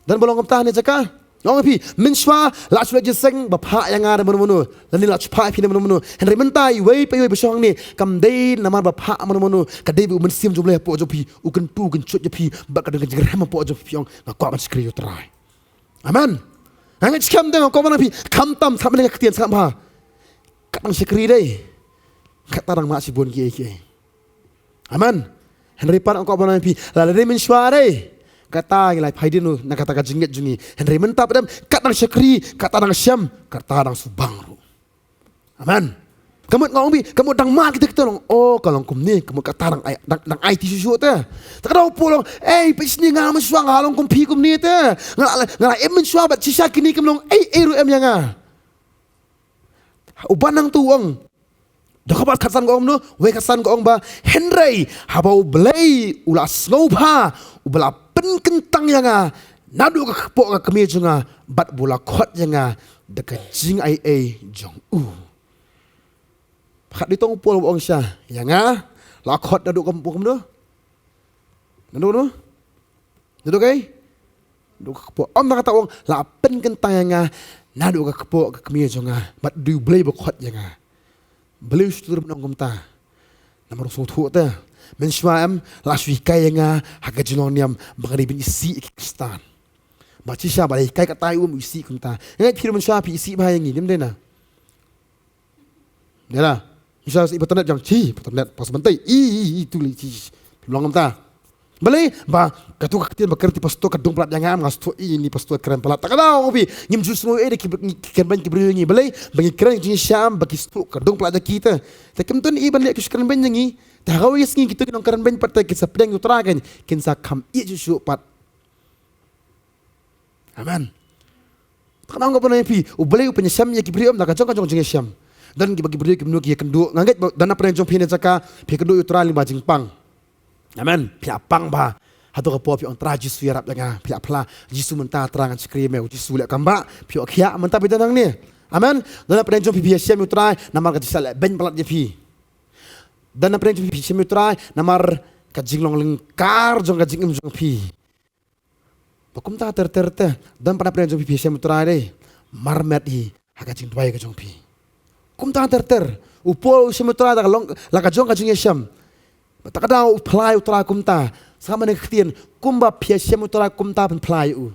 Don ba long kumta ha kane ka jaka? Nga ong ïa phi, mynshuwa la shu leh jingïaseng ba phah ïa nga da mano mano, lane la shu phah ïa phi da mano mano. Hynrei mynta iwei pa iwei ba shong hangne, kam dei namar ba phah mano mano, ka dei ba u Mynsiem jong U Blei hapoh jong phi u kyntu u kynshut ïa phi, bad ka don ka jingrhem hapoh jong phi, ong nga kwah ban shakri ïa U Trai. Amen. Nga ngeit skhem te, nga kwah ban ong ïa phi, khamtam sngap ïa ka ktien, sngap bha. Kat nang shakri dei, kata dang mad shibun kiei kiei. Amen. Hynrei pat nga kwah ban ong ïa phi, lada dei mynshuwa dei, kata ngi la phai dien na kata ka jingngeit jong ngi. Hynrei mynta pat em, kat dang shakri, kata dang shem, kata dang shu bang ruh. Amen. Ka mut nga ong ïa phi, ka mut dang mad kita kita, long, oh, ka long kumne, ka mut kata dang ai, dang, dang aiti shuh shuh te. Ta ka daw u Paul u ong, ei, peit shane, nga mynshuwa nga long kum phi kumne te. Nga la, nga la im mynshuwa bad shisha kine kim long ei ei ruh em ïa nga. U ban nangta u ong, Da kaba khatsan ka ong no, wei khatsan ka ong ba, hynrei haba U Blei u la sngewbha, u ba la pynkyntang ïa nga naduh ka kpoh ka kmie jong nga, bad ba u la khot ïa nga da ka jingaiei jong u. Khat dei tang u Paul ba ong sha, ïa nga la khot naduh ka kpoh, kumno? Naduh no? Naduh kai? Naduh ka kpoh. Ym na kata ong la pynkyntang ïa nga naduh ka kpoh ka kmie jong nga, bad dei U Blei ba khot ïa nga. Balei u stur ban ong kumta? Namar u sngewthuh te, mynshuwa em la shu hikai ïa nga ha ka jinglong niam ba nga dei ban isih ïa ki Khristan. Ba shisha ba la hikai kata ïa u, u isih kumta. Nga ngeit phi ruh mynshuwa phi isih bha ïa ngi, ym dei na? Dei na? Mynshuwa isih patnet jong, chi patnet pas ban tei, i i i tu li chi. Phim long kumta. Balei? Ba katu ka ktien ba kren ïa ki pastor ka dung palat ïa nga, nga sngewthuh, i, ini pastor kren palat. Te ka daw phi, ngim ju sngew ei da ki, ki kren beiñ ki briew ïa ngi. Balei? Ba ngi kren jingïashem ba ki sngewthuh ka dung palat ïa ki te. Te kim don ei ban leh ki shu kren beiñ ïa ngi. Te ha kawei ka sngi kito ki nongkren beiñ pat te kin sa pdiang ïa U Trai, kin sa kham ïeit shuh shuh pat. Amen. Te ka daw nga pynlong ïa phi, U Blei u pynïashem ïa ki briew em da ka jong ka jong jingïashem. Don kiba ki briew kim, no, ki ïakynduh. Nga ngeit ba don na pdeng jong phi ne jaka phi kynduh ïa U Trai lyngba jingpang. Amen. Phi la pang bha. Hato ka por phi ong, Trai Jisu, ïarap ïa nga. Phi la phla, Jisu mynta Trai, ngan shakri ïa me. U Jisu u leh kam bah, phi ïoh khiah, mynta phi don hangne. Amen. Don na pdeng jong phi, phi ïashem ïa U Trai namar ka jingshah leh beiñ palat ïa phi. Don na pdeng jong phi, phi ïashem ïa U Trai namar ka jinglong lyngkar jong ka jingim jong phi. Ba kumta ter ter te, don pat na pdeng jong phi, phi ïashem ïa U Trai dei, mar met hi ha ka jingduwai ka jong phi. Kumta ter ter, u Paul u ïashem ïa U Trai da ka long, la ka jong ka jingïashem. Ba te ka daw u phla ïa U Trai kumta, sa mane ka ktien, kumba phi ïashem ïa U Trai kumta phin phla ïa u.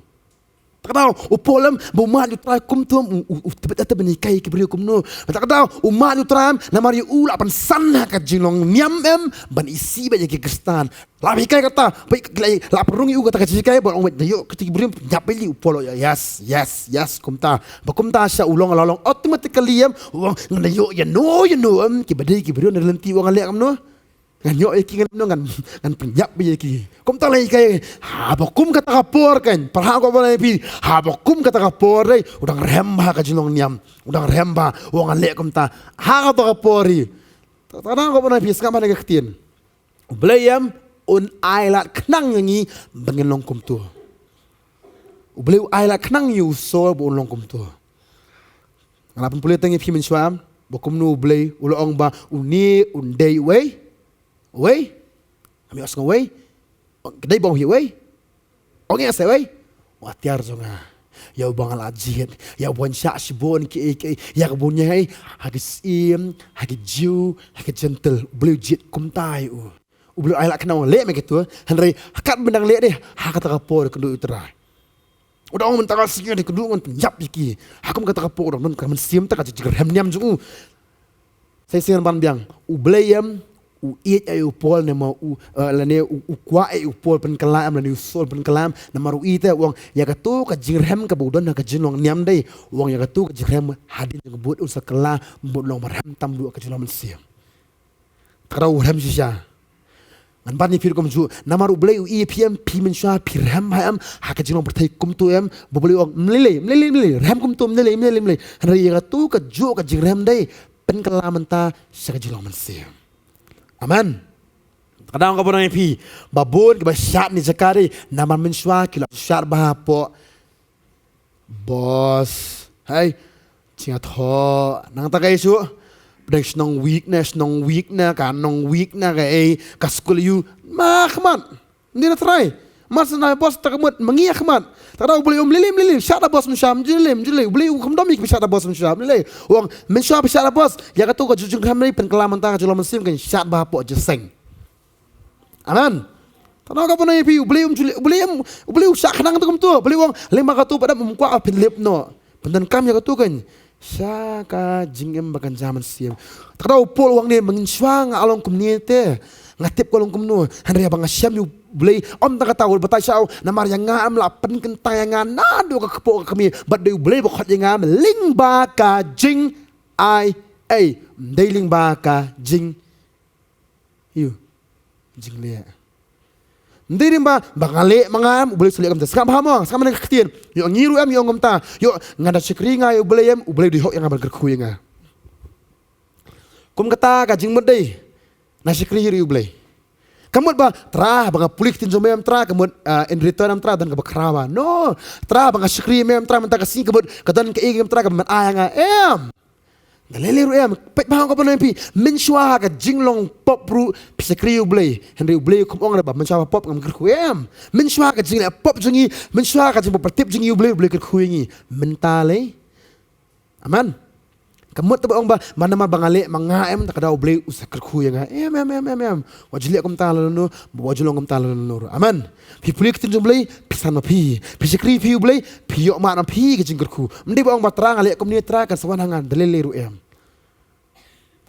Te ka daw u Paul em ba u mad ïa U Trai kumta em, u, u, u tbit te ban hikai ïa ki briew kumno. Ba te ka daw u mad ïa U Trai em namar ïa u la pynsan ha ka jinglong niam em ban isih beit ïa ki Khristan. La hikai kata, ba la, la pynrung ïa u kata ka jinghikai, ba ong beit, da ïoh kata ki briew pynïap beit ïa u Paul. Yes, yes, yes, kumta. Ba kumta sha u long, la long automatically em, u ong, ngan da ïoh ïano ïano em, kiba dei ki briew na lynti, u ong, ngan leh kumno? Ngan ïoh ïa ki, ngan, ngan, ngan pynïap beit ïa ki. Kumta la hikai. Haba kum kata ka por kan, para ha ka por, phi, haba kum kata ka por dei, u dang rhem bha ha ka jinglong niam. U dang rhem bha, u ong, ngan leh kumta. Ha kata ka por hi. Te ka daw nga pynlong ïa phi, sngap bha na ka ktien. U Blei em un ailad khnang ïa ngi ba ngin long kumto. U Blei u ailad khnang ïa u Saul ba un long kumto. Nga la pynpule tang ïa phi mynshuwa em ba kumno U Blei u la ong ba une un dei uwei, uwei. Ngam ïohsngew uwei. Ka dei ba ong hi uwei. Ong ïa sa uwei, u atiar jong nga, ïa uba nga la jied, ïa uba yn shah shibun kiei kiei, ïa kaba un ïaid ha ki syiem, ha ki Jiw, ha ki Jentil. U Blei u jied kumta ïa u. U Blei u ailad khnang, leh me kito, hynrei ha kat ba dang leh dei, ha kata ka por kynduh ïa U Trai. U dang ong mynta ka sngi dei kynduh, ngan pynïap ïa ki. Ha kum kata ka por u dang don ka mynsiem, ta ka jingrhem niam jong u. Sa shisien ban biang, U Blei em u ïeit ïa u Paul, ne ma u, eh, lane u, u kwah ïa u Paul pynkylla em, lane u Saul pynkylla em, namar u ïeit, u ong ïa kato ka jingrhem kaba u don ha ka jinglong niam dei, u ong ïa kato ka jingrhem hadien jong ka bud un sa kylla, bad long ba rhem tam duh ha ka jinglong mynsiem. Te ka daw u rhem shisha. Ngan ban ïa phi ruh kumjuh, namar U Blei u ïeit ïa phi em, phi mynshuwa phi rhem bha em ha ka jinglong pyrthei kumto em, ba U Blei u ong, ym lei lei, ym lei lei, ym lei lei, rhem kumto, ym lei lei, ym lei lei, ym lei. Hynrei ïa kato kajuh ka jingrhem dei pynkylla mynta sha ka jinglong mynsiem. Amen. Te ka daw nga pynlong ïa phi, ba bun kiba shad ne jaka dei namar mynshuwa ki la shad bha hapoh boss. Hei, jingïathoh nangta kaei shuh? Pdeng shnong weak ne, shnong weak ne, ka nong weak ne, kaei, ka skul ïa u, ma khmat. Ym dei na trai. Mar shu na boss ta ka mut ma ngi khmat. Te ka daw U Blei u ong, ym lei lei, ym lei lei, shad da boss mynshuwa, ym lei lei, ym lei lei. U Blei u khlem dom ïa ki ba shad da boss mynshuwa, ym lei lei. U ong mynshuwa phi shad da boss, ïa kato kajuh ka jingrhem dei pynkylla mynta ka jinglong mynsiem, kan shad bha hapoh jingïaseng. Amen. Te nga kwah ban ong ïa phi, U Blei um ju leh, U Blei em, U Blei u shah khnang te kumto, U Blei u ong, lei ma kato pat em, ym kwah phin lip noh. Pyndonkam ïa kato kan sha ka jingim ba kynja mynsiem. Te ka daw u Paul u ong ne, mynshuwa nga long kumne te, nga tip ka long kumno, hynrei haba nga shem ïa U Blei, ym tang kata, u batai sha u, namar ïa nga em la pynkyntang ïa nga naduh ka kpoh ka kmie, bad dei U Blei ba khot ïa nga em lyngba ka jingaiei, ym dei lyngba ka jing Ïa u jingleh. Ym dei lyngba ba nga leh ma nga em, U Blei u sa leh kumta. Sngap bha mo, sngap ma nga ka ktien. Ïoh ngi ruh em, ïoh ngam ta. Ïoh nga da shakri nga ïa U Blei em, U Blei u dei hok ïa nga ban kyrkhu ïa nga. Kum kata ka jingmut dei, na shakri ïa u Blei. Ka mut ba, Trai, ba nga pule ka ktien jong me, Trai, ka mut, ah, in return, Trai, don kaba khraw. No, Trai, ba nga shakri ïa me, Trai, mynta ka sngi ka mut ka don kaei, Trai, kaba men ai ïa nga. Em. Da lei lei ruh em, peit bha, nga kwah ban ong ïa phi, mynshuwa ha ka jinglong pop ruh phi shakri ïa u Blei. Hynrei u Blei um ong ruh ba mynshuwa ha pop ngam kyrkhu, em. Mynshuwa ha ka jingleh pop jong ngi, mynshuwa ha ka jingpyrtip jong ngi ïa u Blei, u Blei u kyrkhu ïa ngi. Mynta lei. Amen. Ka mut te ba ong ba, ma namar ba nga leh ma nga, em, te ka daw u Blei u sa kyrkhu ïa nga. Em, em, em, em, em. Wat ju leh kumta lano lano, wat ju long kumta lano lano ruh. Amen. Phi pule ka ktien jong u Blei, phi san ma phi. Phi shakri ïa u Blei, phi ïoh mad ma phi ka jingkyrkhu. Ym dei ba ong ba, Trai, nga leh kumne, Trai, kan sa wan ha nga, da lei lei ruh em.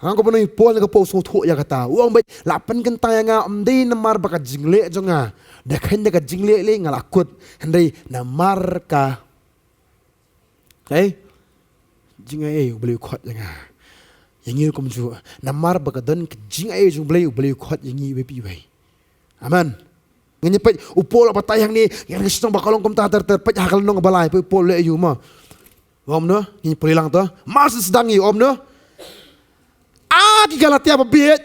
Nga kwah ban ong ïa u Paul, nga kwah u sngewthuh ïa kata. U ong ba, la pynkyntang ïa nga, ym dei namar ba ka jingleh jong nga. Da khein da ka jingleh lei nga la kut. Hynrei namar ka Ei, jingaiei u Blei u khot ïa nga. Ïa ngi ruh kumjuh. Namar ba ka don ka jingaiei jong u Blei, u Blei u khot ïa ngi iwei pa iwei. Amen. Ngin ïa peit u Paul haba batai hangne, ïa ngi sngewthuh ba ka long kumta ter ter, peit ha ka lynnong ba lai, peit u Paul u leh aïu mo. Ong kumno, ngin pule lang to. Mar shu sdang ïa u, ong kumno. Ah, ki Galatia babieit.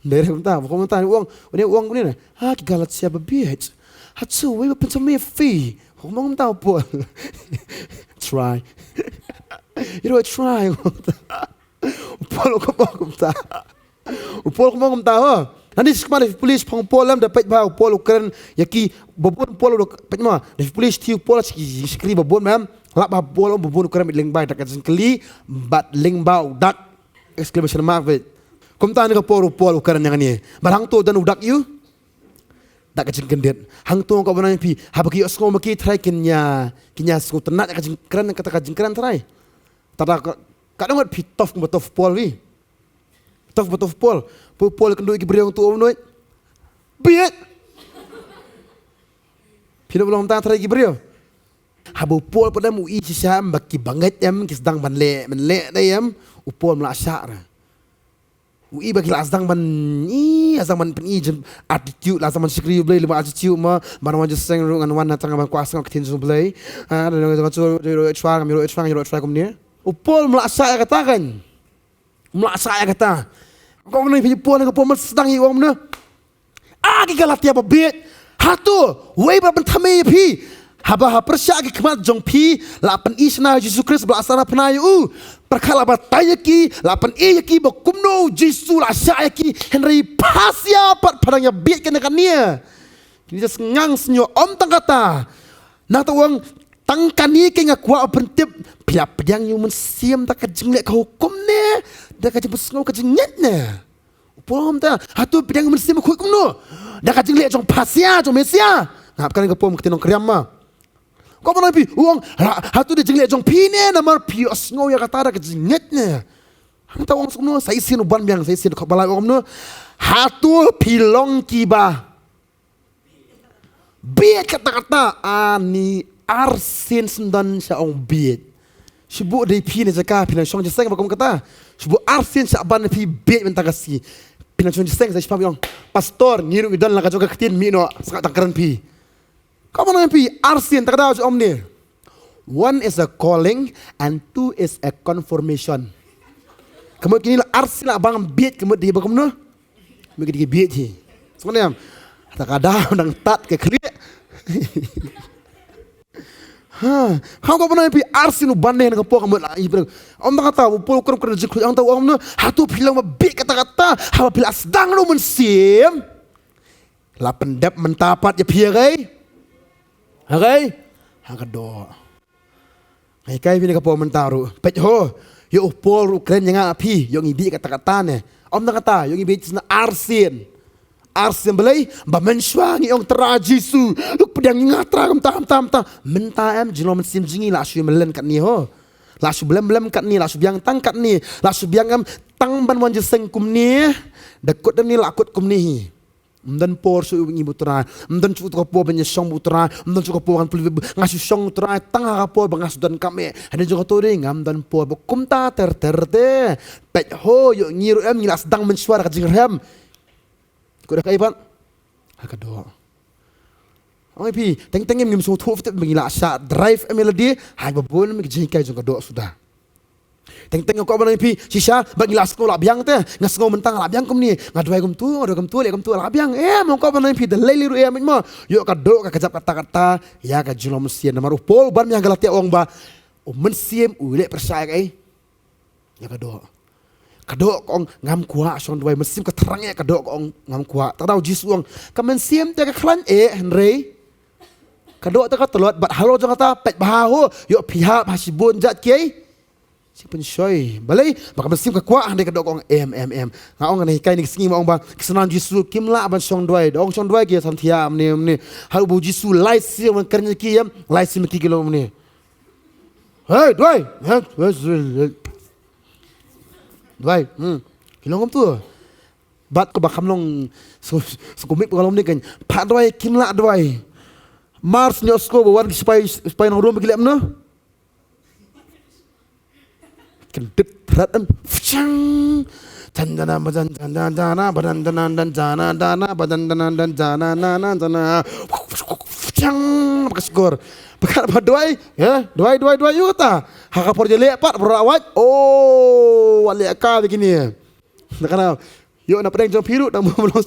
Dei re kumta, ba kumta, u ong, une u ong, une ne. Ha, ki Galatia babieit. Hato, wei ba pynshong ïa phi. Ba kumta u Paul. Trai. Ïa u Trai, kumta. U Paul u ong kumta. U Paul u ong kumta, ho. Nangne sha khmat lada phi pule shaphang u Paul lem, da peit ba u Paul u kren ïa ki babun, u Paul u, peit mo. Lada phi pule shathie u Paul sha ki shakri babun, mem. Lap ba u Paul u babun u kren bad lyngba da ka jingkylli bad lyngba u dak. Exclamation mark, wait. Kumta ne ka por u Paul u kren ïa kane. Bad hangto don u dak ïa u dak ka jingkyndit. Hangto nga kwah ban ong ïa phi, haba ki ïohsngew ma ki Trai kin ïa, kin ïa sngewtynnat ïa ka jingkren, kata ka jingkren Trai. Te da ka, ka dang ngat phi tough kumba tough u Paul ri. Tough kumba tough u Paul. Peit u Paul kynduh ïa ki briew hangto, u ong kumno. Bieit. Phi ïoh ba long kumta Trai ïa ki briew. Haba u Paul pat em u i shisha em ba ki bangeit em ki sdang ban leh, ban leh dei em, u Paul um lah shah re. U i ba ki la sdang ban i, la sdang ban pyni jin attitude, la sdang ban shakri ïa u Blei lyngba attitude mo, ban wan jingïaseng ruh ngan wan na tang ban kwah sngap ktien jong u Blei. Ha, da nga jong nga jong ïa u Trai, ngam ïa u Trai, ngam ïa u Trai kumne. U Paul um lah shah ïa kata kan. Um lah shah ïa kata. Kong nang phi Paul, ka Paul um sdang ïa u ong kumne. Ah, ki Galatia babieit. Hato, wei ba la pynthame ïa phi. Haba ha pyrshah ki khmat jong phi, la pyni shynna ïa u Jisu Khrist ba la sarap na ïa u. Pyrkhat la batai ïa ki, la pyni ïa ki ba kumno u Jisu la shah ïa ki, hynrei phasia pat pha dang ïa bieit kane kane. Kine sa sngang sngew ym tang kata. Nangta u ong tang kane ke nga kwah ban pyntip, phi la pdiang ïa u Mynsiem da ka jingleh ka hukum ne, da ka jingpynsngew ka jingngeit ne. U Paul um ta, hato pdiang Mynsiem Bakhuid kumno? Da ka jingleh jong phasia, jong Mesia. Nga hap kane ka pom ka tinong kriam ma. Ko ba nang phi, u ong, ha-, hato da jingleh jong phi ne, namar phi ïohsngew ïa kata da ka jingngeit ne. Hangta u ong kumno, sa shisien u ban biang, sa shisien khop balai u ong kumno. Hato phi long kiba bieit katta katta, ani arsien syndon sha ong bieit. Shu buh dei phi ne jaka phi nang shong jingïaseng ba kum kata. Shu buh arsien sha ban phi bieit mynta ka sngi. Phi nang shong jingïaseng sa shu pam ong. Pastor, ngi ruh ngi don la ka jong ka ktien mih noh, sa nga tang kren phi. Ka mon phi arsien ta ka daw jong ne. One is a calling and two is a confirmation. Ka mut kine la arsien la bang bieit ka mut dei ba kumno. Mut ki dei bieit hi. Sngewthuh em? Ta ka daw dang tat ka khlieh. Ha, kham ka bynta phi arsien u ban ne ka por ka mut la i brek. Ym ta kata u Paul kren kren jik khlieh ym ta u ong ne. Hato phi long ba bieit kata kata. Haba phi la sdang ruh Mynsiem. La pyndep mynta pat ïa phi ha kaei? Ha kaei? Ha ka doh. Nga hikai phi ne ka por mynta ruh. Peit ho. Ïoh u Paul ruh kren ïa nga phi. Ïoh ngi bieit kata kata ne. Ym tang kata. Ïoh ngi bieit shisien arsien. Arsien balei? Ba mynshuwa ngi ong Trai Jisu. Ïoh pdiang ïa nga Trai kumta kumta kumta. Mynta em jinglong mynsiem jong ngi la shu mlien katne ho. La shu blem blem katne, la shu biang tang katne. La shu biang em tang ban wan jingïaseng kumne. Da kut em ne la kut kumne hi. Ym don por shuh ïa u ngi bad u Trai. Ym don shuh ka por ban ïashong bad u Trai. Ym don shuh ka por ban pule, nga shu shong u Trai tang ha ka por ba nga shu donkam eh. Hadien jong kato de ngam don por ba kumta ter ter te. Peit ho ïoh ngi ruh em ngi la sdang mynshuwa da ka jingrhem. Ko da kaei pat? Ha ka doh. Ong ïa phi, teng teng ngim sngewthuh fit ba ngi la shah drive em ïa lade. Hai ba bun em ka jinghikai jong ka doh suda. Teng teng nga kwah ban ong ïa phi shisha, bad ngi la sngew la biang te. Nga sngew mynta nga la biang kumne. Nga duwai kumtu, nga duwai kumtu, leh kumtu, la biang. Em, nga kwah ban ong ïa phi, da lei lei ruh em, mo. Ïoh ka doh ka kjap katta katta ïa ka jinglong mynsiem. Namar u Paul ban ïa Galatia u ong ba u mynsiem u leh pyrshah ïa kaei? Ïa ka doh. Ka doh ka ong ngam kwah shong duwai, mynsiem ka thrang ïa ka doh ka ong ngam kwah. Te ka daw Jisu u ong ka mynsiem te ka khlaiñ eh, hynrei ka doh te ka tlot. Bad halor jong kata, peit bha ho, ïoh phi hap ha shibun jait kiei? Shi pynshoi. Balei? Ba ka mynsiem ka kwah, hynrei ka doh ka ong em, em, em. Nga ong nga hikai ne ka sngi, nga ong ba ki synran Jisu kim lah ban shong duwai. Da ong shong duwai ki san thiah mynne mynne. Haduh ba u Jisu lai sien ban kren ïa ki, em, lai sien ïa ki ki long mynne. Hei, duwai. Hei, duwai. Duwai. Hmm. Ki long kumtu. Bad kumba kham long, so, so kumik ba ka long mynne kan. Phah duwai, kim lah duwai. Mar shen ïohsngew ba wan ki sipai, sipai nong Rom ba ki leh kumno? Kyndit phrat em. Fchang. Chandana badan chandana badan dana dan jana dana badan dana dan jana nana jana. Fchang. Ba ka shkor. Ba ka ba duwai. Ya, duwai, duwai, duwai, ïa kata. Ha ka por jylliew pat, ba la wait. Oh, wat leh ka bikini. Na ka na, ïoh na pdeng jong phi ruh, dang bym long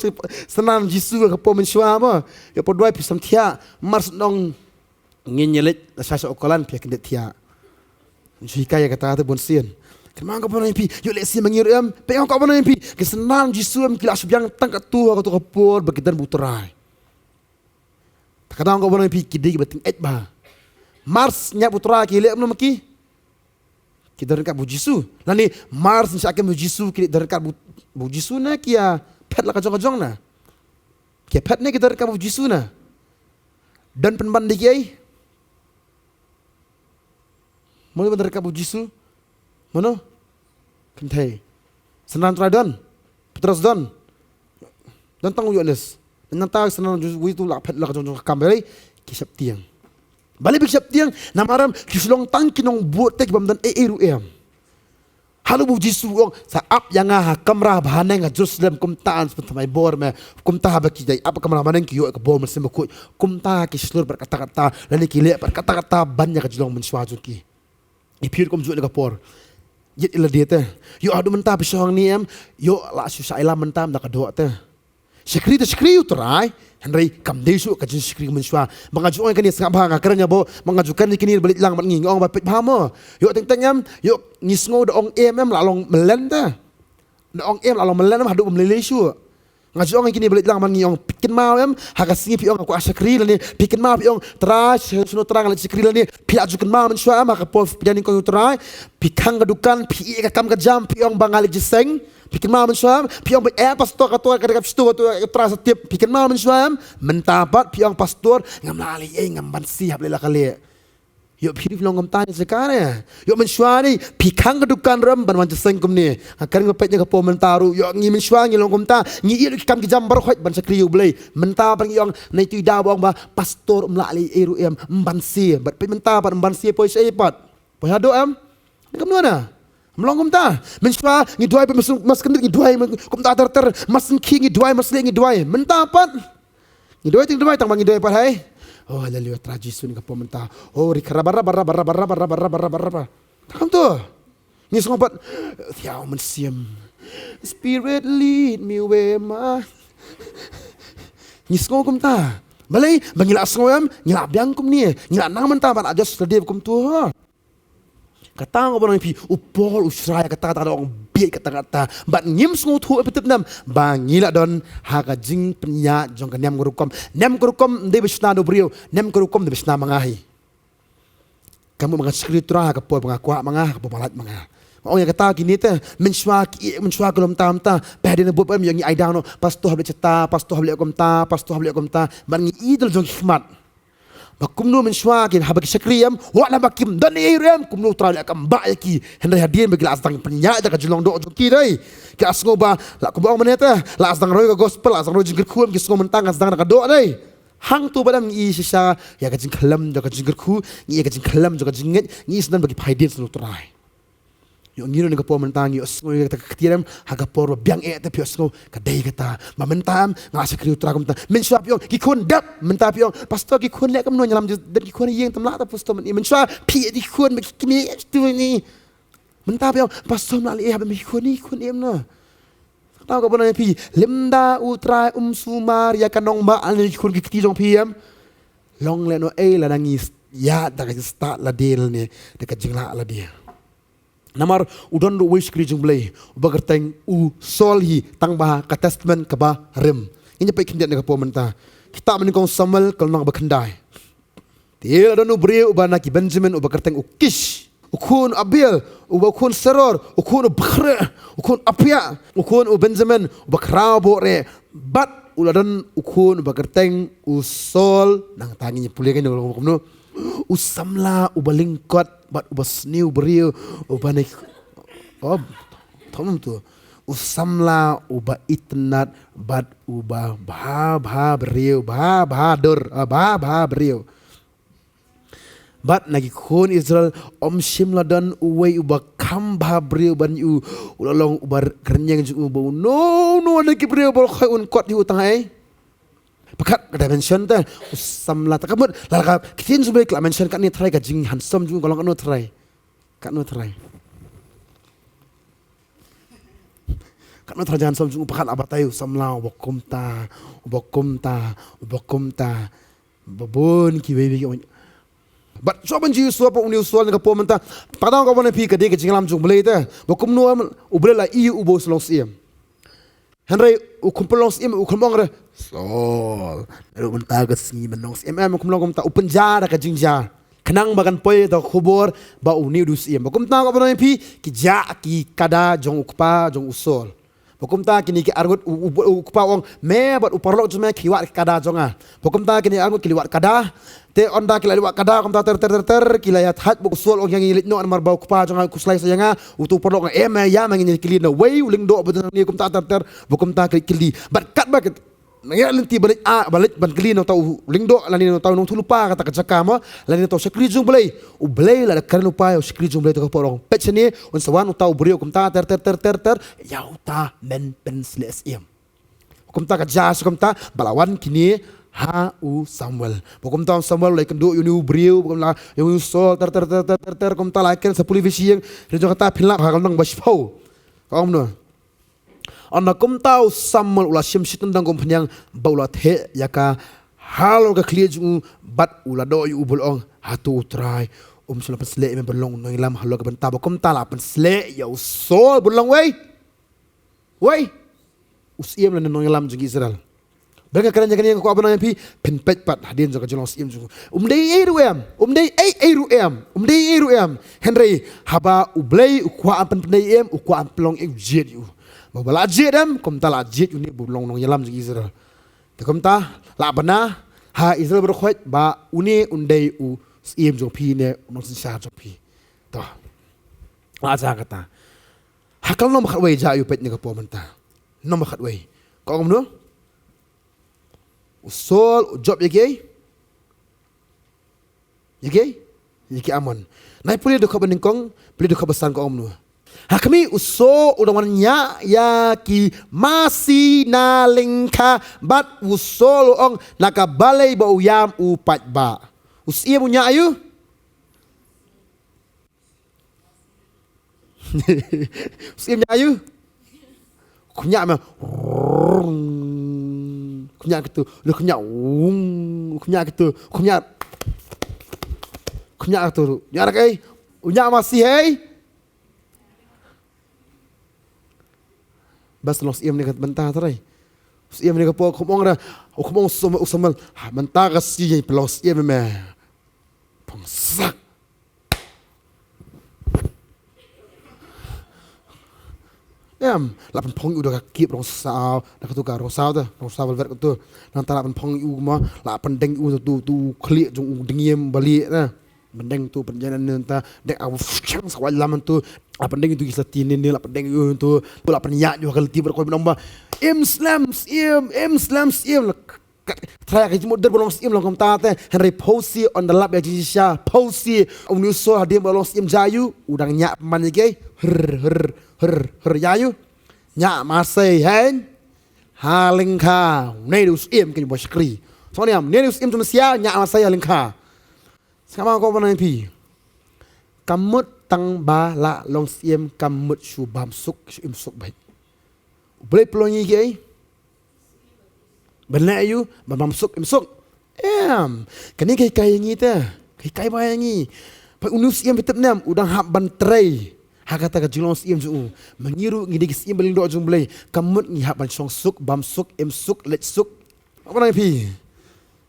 synran Jisu ka por mynshuwa mo. Ïoh por duwai phi sam thiah, mar shen ong ngin ïaleit lashai sha u Kolan, phi kyndit thiah. Shu hikai ïa kata te bun sien. Kynmaw nga kwah ban ong ïa phi, ïoh lehse ma ngi ruh em, peit nga kwah ban ong ïa phi, ki synran Jisu em ki la shu biang tang katto ha katto ka por ba ki don bad u Trai. Te ka daw nga kwah ban ong ïa phi, ki dei kiba tyngeh bha. Mar shen ïap u Trai ki leh kumno ma ki? Ki don ryngkat bad u Jisu. Lane mar shen shah kem bad u Jisu, ki don ryngkat bad u, bad u Jisu ne ki ïa phet la ka jong ka jong na? Ki ïa phet ne ki don ryngkat bad u Jisu na? Don pynban da kiei? Mano ba don ryngkat bad u Jisu? Mano? Kynthei. Synran Trai don? Petros don? Don tang u Ïoannis. Nangta ki synran Jisu, uwei tu la phet la ka jong jong ka kam, balei? Ki sheptieng. Balei ba ki sheptieng? Namar em, ki shu long tang ki nongbud te, ki bym don ei ei ruh em. Haduh ba u Jisu u ong, sa ap ïa nga ha kamra ba haneng ha Jerusalem, kumta yn sa pynthymmai bor me. Kumta haba ki dei ap ha kamra ba haneng ki ïoh ïa ka bor Mynsiem Bakhuid. Kumta ki shlur bad katta katta, lane ki leh bad katta katta ban ïa ka jinglong mynshuwa jong ki. Ïa phi ruh kumjuh na ka por. Ïeit ïa lade te. Ïoh haduh mynta phi shong hangne em, ïoh la shu shah ïalam mynta ym da ka doh te. Shakri te shakri ïa u Trai, hynrei kam dei shuh ka jingshakri mynshuwa. Ba nga ju ong ïa kane, sngap bha, nga kren ïa bo, ba nga ju kren ïa kine ba leit lang bad ngi, nga ong ba peit bha mo. Ïoh teng teng em, ïoh ngi sngew da ong em em la long mlien te. Da ong em la long mlien em haduh ba mlien lei shuh. Nga ju ong ïa kine ba leit lang bad ngi, ong phi kynmaw em, ha ka sngi phi ong nga kwah shakri lane, phi kynmaw phi ong Trai, shano Trai nga leit shakri lane, phi la ju kynmaw mynshuwa em, ha ka por phi ïa nyngkong ïa u Trai, phi khang ka dukan, phi ïeh ka kam ka jam, phi ong ba nga leit jingïaseng. Phi kynmaw mynshuwa em, phi ong ba eh pastor, kato ka dei ka phi shu, kato ka Trai sa tip. Phi kynmaw mynshuwa em, mynta pat phi ong pastor, ngam lah leh ei, ngam banse, hap leh la ka leh. Ïoh phi ruh phi long kumta ne sa ka ne. Ïoh mynshuwa ne, phi khang ka dukan ruh em ban wan jingïaseng kumne. Nga kren ba peit ïa ka por mynta ruh, ïoh ngi mynshuwa ngi long kumta, ngi ïeh lut ki kam ki jam baroh khoit ban shakri ïa U Blei. Mynta pat ngi ong, na itu i daw ba ong ba pastor ym lah leh ei ruh em, ym banse. Bad peit mynta pat ym banse poi shaei pat? Poi haduh em? Kumno na? Ym long kumta. Mynshuwa ngi duwai, ba mas, mas kyndit ngi duwai, kumta ter ter, mas khie ngi duwai, mas lieh ngi duwai. Mynta pat ngi duwai, teng duwai, tang ba ngi duwai pat, hai. Oh, haleluya, Trai Jisu, ïa ka por mynta. Oh, ri kara bara bara bara bara bara bara bara bara bara. Tang tu. Ngi sngew pat, thiaw mynsiem. Spirit lead me where my... Ngi sngew kumta. Balei? Ba ngi la sngew em, ngi la biang kumne. Ngi la nang mynta, ba la just la dei kumtu. Kata nga kwah ban ong ïa phi, u Paul u shrai ïa kata, kata ka dei ong bieit kata, kata. Bad ngim sngewthuh, eh, pyntip nem ba ngi la don ha ka jingpynïaid jong ka niam ka rukom. Niam ka rukom ym dei ba shna da u briew, niam ka rukom dei ba shna ma nga hi. Kam mut ba nga shakri Trai ha ka por ba nga kwah ma nga, ha ka por ba nga lait ma nga. Nga ong ïa kata kine te, mynshuwa ki, mynshuwa ki lum tam ta. Phi hadien bud ba ym ïoh ngi ai dang noh, pastor hap leh kata, pastor hap leh kumta, pastor hap leh kumta. Bad ngi i da la jong ki khmat. Ba kumno mynshuwa ki haba ki shakri em, wat la ba kim don ei ruh em, kumno u Trai u leh kam ba ïa ki. Hynrei hadien ba ki la sdang pynïaid da ka jinglong doh jong ki dei, ki la sngew ba la, kumba ong mynne te, la sdang roi ka gospel, la sdang roi jingkyrkhu em, ki sngew mynta nga sdang da ka doh dei. Hangto ba dang ngi i shisha ïa ka jingkhlem jong ka jingkyrkhu, ngi i ïa ka jingkhlem jong ka jingngeit, ngi i sdang ba ki phai dien sha u Trai. Ïoh ngi ruh na ka por mynta ngi ïohsngew ïa kata ka ktien em, ha ka por ba biang eh te phi ïohsngew ka dei kata. Ba mynta em nga shakri U Trai kumta. Mynshuwa phi ong ki khun dep, mynta phi ong pastor ki khun leh kumno, ïalam dep ki khun ïing, tam lah ta pastor mynne. Mynshuwa phi ïeit ki khun ba ki kmie tu ni. Mynta phi ong, Pastor, ym lah leh ei haba me khun, khun em na. Tang ka bynta phi, lymda U Trai um sumar ïa ka nongbah lane khun ki kti jong phi em. Long lehnoh ei lada ngi ïa da ka jingstad lade lane da ka jinglah lade. Namar u don ruh uwei u shakri jong U Blei uba kyrteng u Saul hi tang ba ka testament kaba rim. Ngin ïa peit khyndiat na ka por mynta. Kitab mynnyngkong Samuel ka lynnong ba khyndai. Te la don u briew uba na ki Benjamin uba kyrteng u Kish, u khun u Abiel, uba u khun Seror, u khun u Bkhreh, u khun u Apia, u khun u Benjamin uba khraw boreh. Bad u la don u khun uba kyrteng u Saul. Nangta ngin ïa pule kein u long kumno. U samla uba lyngkot bad uba sniew briew, uba ne, oh, thom tu. U samla uba itynnad bad uba bha bha briew, bha bha dur, ah, bha bha briew. Bad na ki khun Israel ym shym la don uwei uba kham bha briew ban ïa u. U la long uba kyrñiang jong u, ba uno uno na ki briew baroh khoit un kot ïa u tang ei. Pyrkhat ka dimension te, u samla te, ka mut la ka ktien jong U Blei ka la mention katne, tharai ka jinghandsome jong u ka long katno tharai. Katno tharai. Katno tharai jinghandsome jong u, pyrkhat, la batai u samla uba kumta, uba kumta, uba kumta. Ba bun kiwei kiwei ki ong. Bad shuwa ban ju ïoh u Saul, pat une u Saul na ka por mynta. Tang ka wan phi ka dei ka jingïalam jong U Blei te. Ba kumno em, U Blei la ïoh u ba u long syiem. Hynrei u kham pynlong syiem, u kham ong re, Saul, naduh mynta ka sngi men long syiem em, u kham long kumta, u pynjah da ka jingjia. Khnang ba kan poi da ka khubor ba une u dei u syiem. Ba kumta ka ban ong ïa phi, ki jah ki kada jong u kpa jong u Saul. Ba kumta kine ki arngut u, u, u, u kpa u ong, me bad u paralok jong me ki wad ki kada jong nga. Ba kumta kine arngut ki la wad kada. Te ynda ki la wad kada kumta ter ter ter ter, ki la ïathait bad u Saul, ong, ïa ngi leit noh namar ba u kpa jong nga u khuslai sa ïa nga. Uto u paralok u ong, em, ïa me ngin ïa kylli na uwei u lyngdoh ba don hangne, kumta ter ter. Ba kumta ki la kylli. Bad katba ki nang ïaid lynti ban leit, ah, ban leit ban kylli na uta u lyngdoh lane na uta u nongthohlypa kata ka jaka mo, lane na uta u shakri jong U Blei. U Blei la da kren lypa ïa u shakri jong U Blei, to ka por ong, peit shane, un sa wan uta u briew kumta ter ter ter ter ter, ïa uta men pynsleh syiem. Kumta ka jia sha kumta ba la wan kine ha u Samuel. Ba kumta u Samuel u la ïakynduh ïa une u briew, ba kumta ïa une u Saul ter ter ter ter ter ter, kumta la kren sa pule phi sha ïing, hynrei jong kata phin lap ha ka lynnong ba shiphew. Ka ong kumno? Ynda kumta u Samuel u la shim shityndong kum phniang bad u la theh ïa ka halor ka khlieh jong u bad u la doh ïa u bad u ong, hato U Trai um shym la pynsleh ïa me ban long nongïalam halor ka bynta? Ba kumta la pynsleh ïa u Saul ban long wei, wei u syiem lane nongïalam jong ki Israel. Ba nga kren ïa kane nga kwah ban ong ïa phi, phin peit pat hadien jong ka jinglong syiem jong u. Um dei ei ruh em, um dei ei ei ruh em, um dei ei ruh em. Hynrei haba U Blei u kwah ban pynpyndei em, u kwah ban pynlong ei, u jied ïa u. Ba, ba la jied em, kumta la jied une ba u long nongïalam jong ki Israel. Te kumta la bna ha Israel baroh khoit ba une un dei u syiem jong phi ne u nongsynshar jong phi. To. La jia kata. Ha ka lynnong ba khatwei jia ïa u, peit ne ka por mynta. Lynnong ba khatwei. Ka ong kumno? U Saul u jop ïa kiei? Ïa kiei? Ïa ki Amon. Nai pule dkhot ba nyngkong, pule dkhot ba san, ka ong kumno? Ha khmih, u Saul u dang wan ñiah ïa ki masi na lyngkha bad u Saul u ong, na ka balei ba u ïam u paidbah? U syiem u ñiah aïu? Syiem ñiah aïu? Khñiah me. Khñiah katu. Lu khñiah. Khñiah katu. Khñiah. Khñiah katu. Ñiah rak ei. U ñiah masi hei. Bas long syiem ne ka bynta trai. Syiem ne ka por kham ong ra. Kham ong Samuel, Samuel. Ha, mynta ka sngi pynlong syiem me. Pongsak. Em, la pynphong ïa u da ka kip rong saw, da katu ka rong saw te, rong saw velvet katu. Nangta la pynphong ïa u ma, la pyndeng ïa u tu, tu khlieh jong u dngiem balieh na. Pyndeng tu, pyndeng nangta, deng a u fyang sa wai lam tu. La pyndeng ïa u tu ki sati ni ni, la pyndeng ïa u tu. La pynïaid ïa u ha ka lynti bad koi bnong ba. Im slem, im, im slem, im. Trai ka jingmut der ba long syiem long kumta te. Hynrei phewsi ynda lap ïa jingshisha, phewsi une u Saul hadien ba long syiem jia ïa u, u dang ñiah pynban ïa kiei. Hur, hur, hur, hur ïa ïa u. Ñiah masei hein. Ha lyngkha. Une u syiem ken ba shakri. Sngewbha ïam, une u syiem jong Messiah ñiah masei ha lyngkha. Sngewbha ko ba nang phi. Ka mut Tang ba la long syiem kam mut shu bam suk, shu im suk beit. U Blei pynlong ïa ngi kiei? Ban leh aïu? Ban bam suk, im suk? Em. Kane ka hikai ïa ngi te. Ka hikai ba ïa ngi. Peit une u syiem, phi tip ne em, u dang hap ban trei ha kata ka jinglong syiem jong u. Ma ngi ruh ngi dei ki syiem ba lyngdoh jong u Blei. Kam mut ngi hap ban shong suk, bam suk, im suk, leit suk. Haba nang phi.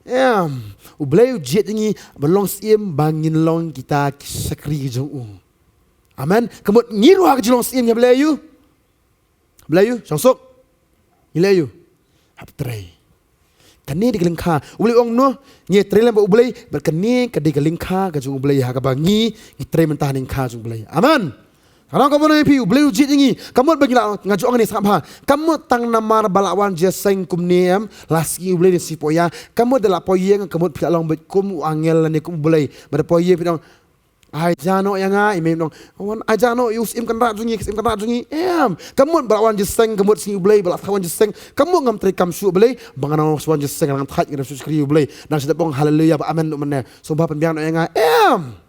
Em. U Blei u jied ïa ngi ban long syiem ba ngin long kita ki shakri jong u. Amen. Kam mut ngi ruh ha ka jinglong syiem ngi hap leh aïu? Hap leh aïu? Shong suk. Ngi leh aïu? Hap trei. Kane dei ka lyngkha. U Blei u ong noh, ngi trei lem bad u Blei, bad kane ka dei ka lyngkha ka jong u Blei ha kaba ngi, ngi trei mynta ha lyngkha jong u Blei. Amen. Ka long kaba nang ïa phi, u Blei u jied ïa ngi. Kam mut ba ngi la, nga ju ong ne sngap bha. Kam mut tang namar ba la wan jingïaseng kumne em, la sngi u Blei ne sngi poi ïa. Kam mut da la poi ïing, kam mut phi la long beit kum u angel lane kum u Blei. Ba da poi ïing phi ong, ai ja noh ïa nga, i mei ong, wan ai ja noh ïa u syiem kynrad jong ngi, ka syiem kynrad jong ngi. Em, kam mut ba la wan jingïaseng, kam mut sngi u Blei, ba la wan jingïaseng. Kam mut ngam trei kam shuh u Blei, ba nga nang wan jingïaseng, nang thait, nga nang shu shakri u Blei. Nang shu dep ong haleluya bad amen noh mynne. Sngewbha pynbiang noh ïa nga. Em.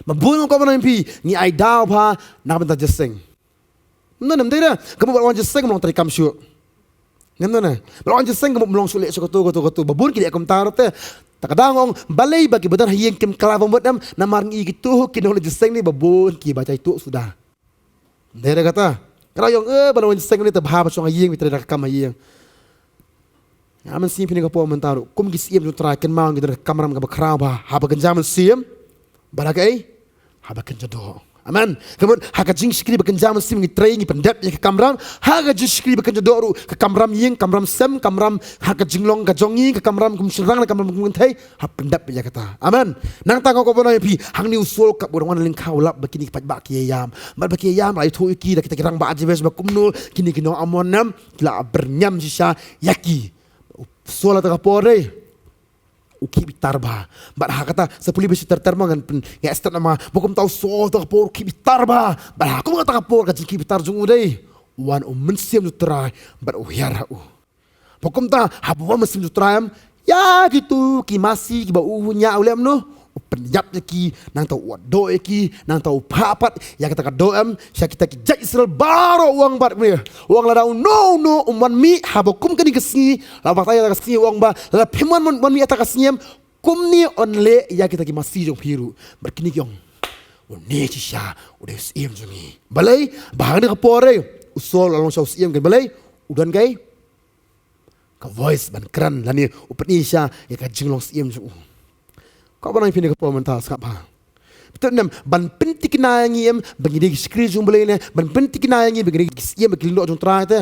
Ba bun kaba nang ïa phi, ngi ai daw bha na ka bynta jingïaseng. Ngam don, em dei da. Kam mut ba la wan jingïaseng, kam long trei kam shuh. Ngam don, em. Ba la wan jingïaseng, kam mut long shuh leh shuh kato, kato, kato. Ba bun ki leh kumta ruh te. Ta ka daw nga ong, balei ba kiba don ha ïing kim kylla ba mut em, namar ngi kito ki nongleit jingïaseng ne ba bun kiba jai tuh suda. Em dei da kata. Ka daw ong, eh, ba la wan jingïaseng ne te bha ba shong ha ïing, ba trei da ka kam ha ïing. Nga mynsiem phi na ka por mynta ruh, kum ki syiem jong u Trai, kynmaw ngi don ka kamram kaba khraw bha, haba kynja mynsiem, bad ha kaei? Haba kynja doh. Amen. Ka mut, ha ka jingshakri ba kynja mynsiem ngi trei, ngi pyndep ïa ka kamram, ha ka jingshakri ba kynja doh ruh, ka kamram ïing, kamram sem, kamram ha ka jinglong ka jong ngi, ka kamram kum shynrang, ka kamram kum kynthei, hap pyndep ïa kata. Amen. Nangta nga kwah ban ong ïa phi, hangne u Saul kaba u dang wan lyngkha u lap ba kine ki paidbah ki ïaïam. Bad ba ki ïaïam, la ïathuh ïa ki da kita ki rangbah Jabesh ba kumno kine ki nong Ammon em ki la byrngem shisha ïa ki. U Saul ha kata ka por dei u khih bitar bha. Bad ha kata, sa pule ba shi ter ter ma ngan pyn, nga stad namar ba kumta u Saul ha kata ka por u khih bitar bha. Bad ha kum kata ka por ka jingkhih bitar jong u dei, u wan u Mynsiem u Trai bad u hiar ha u. Ba kumta, haba wan Mynsiem u Trai em, ïa kito ki masi kiba u ñiah u leh kumno, u pynïap ïa ki, nangta u wad doh ïa ki, nangta u phah pat ïa kata ka doh em sha kita ki jait Israel baroh, u ong bad kumne, u ong lada uno uno um wan mih haba kum kane ka sngi, la batai ïa ka sngi, u ong ba lada phim wan, wan, wan mih ïa kata ka sngi em, kumne yn leh ïa kita ki masi jong phi ruh. Bad kine ki ong, une shisha u dei u syiem jong ngi. Balei? Ba ha kane ka por eh u Saul u la long shisha u syiem, kane balei? U don kaei? Ka voice ban kren lane u pyni shisha ïa ka jinglong syiem jong u. Kwah ban ong ïa phi na ka por mynta, sngap bha. Phi tip ne em, ban pynthikna ïa ngi em ba ngi dei ki shakri jong u Blei ne ban pynthikna ïa ngi ba ngi dei ki syiem ba ki lyngdoh jong u Trai te,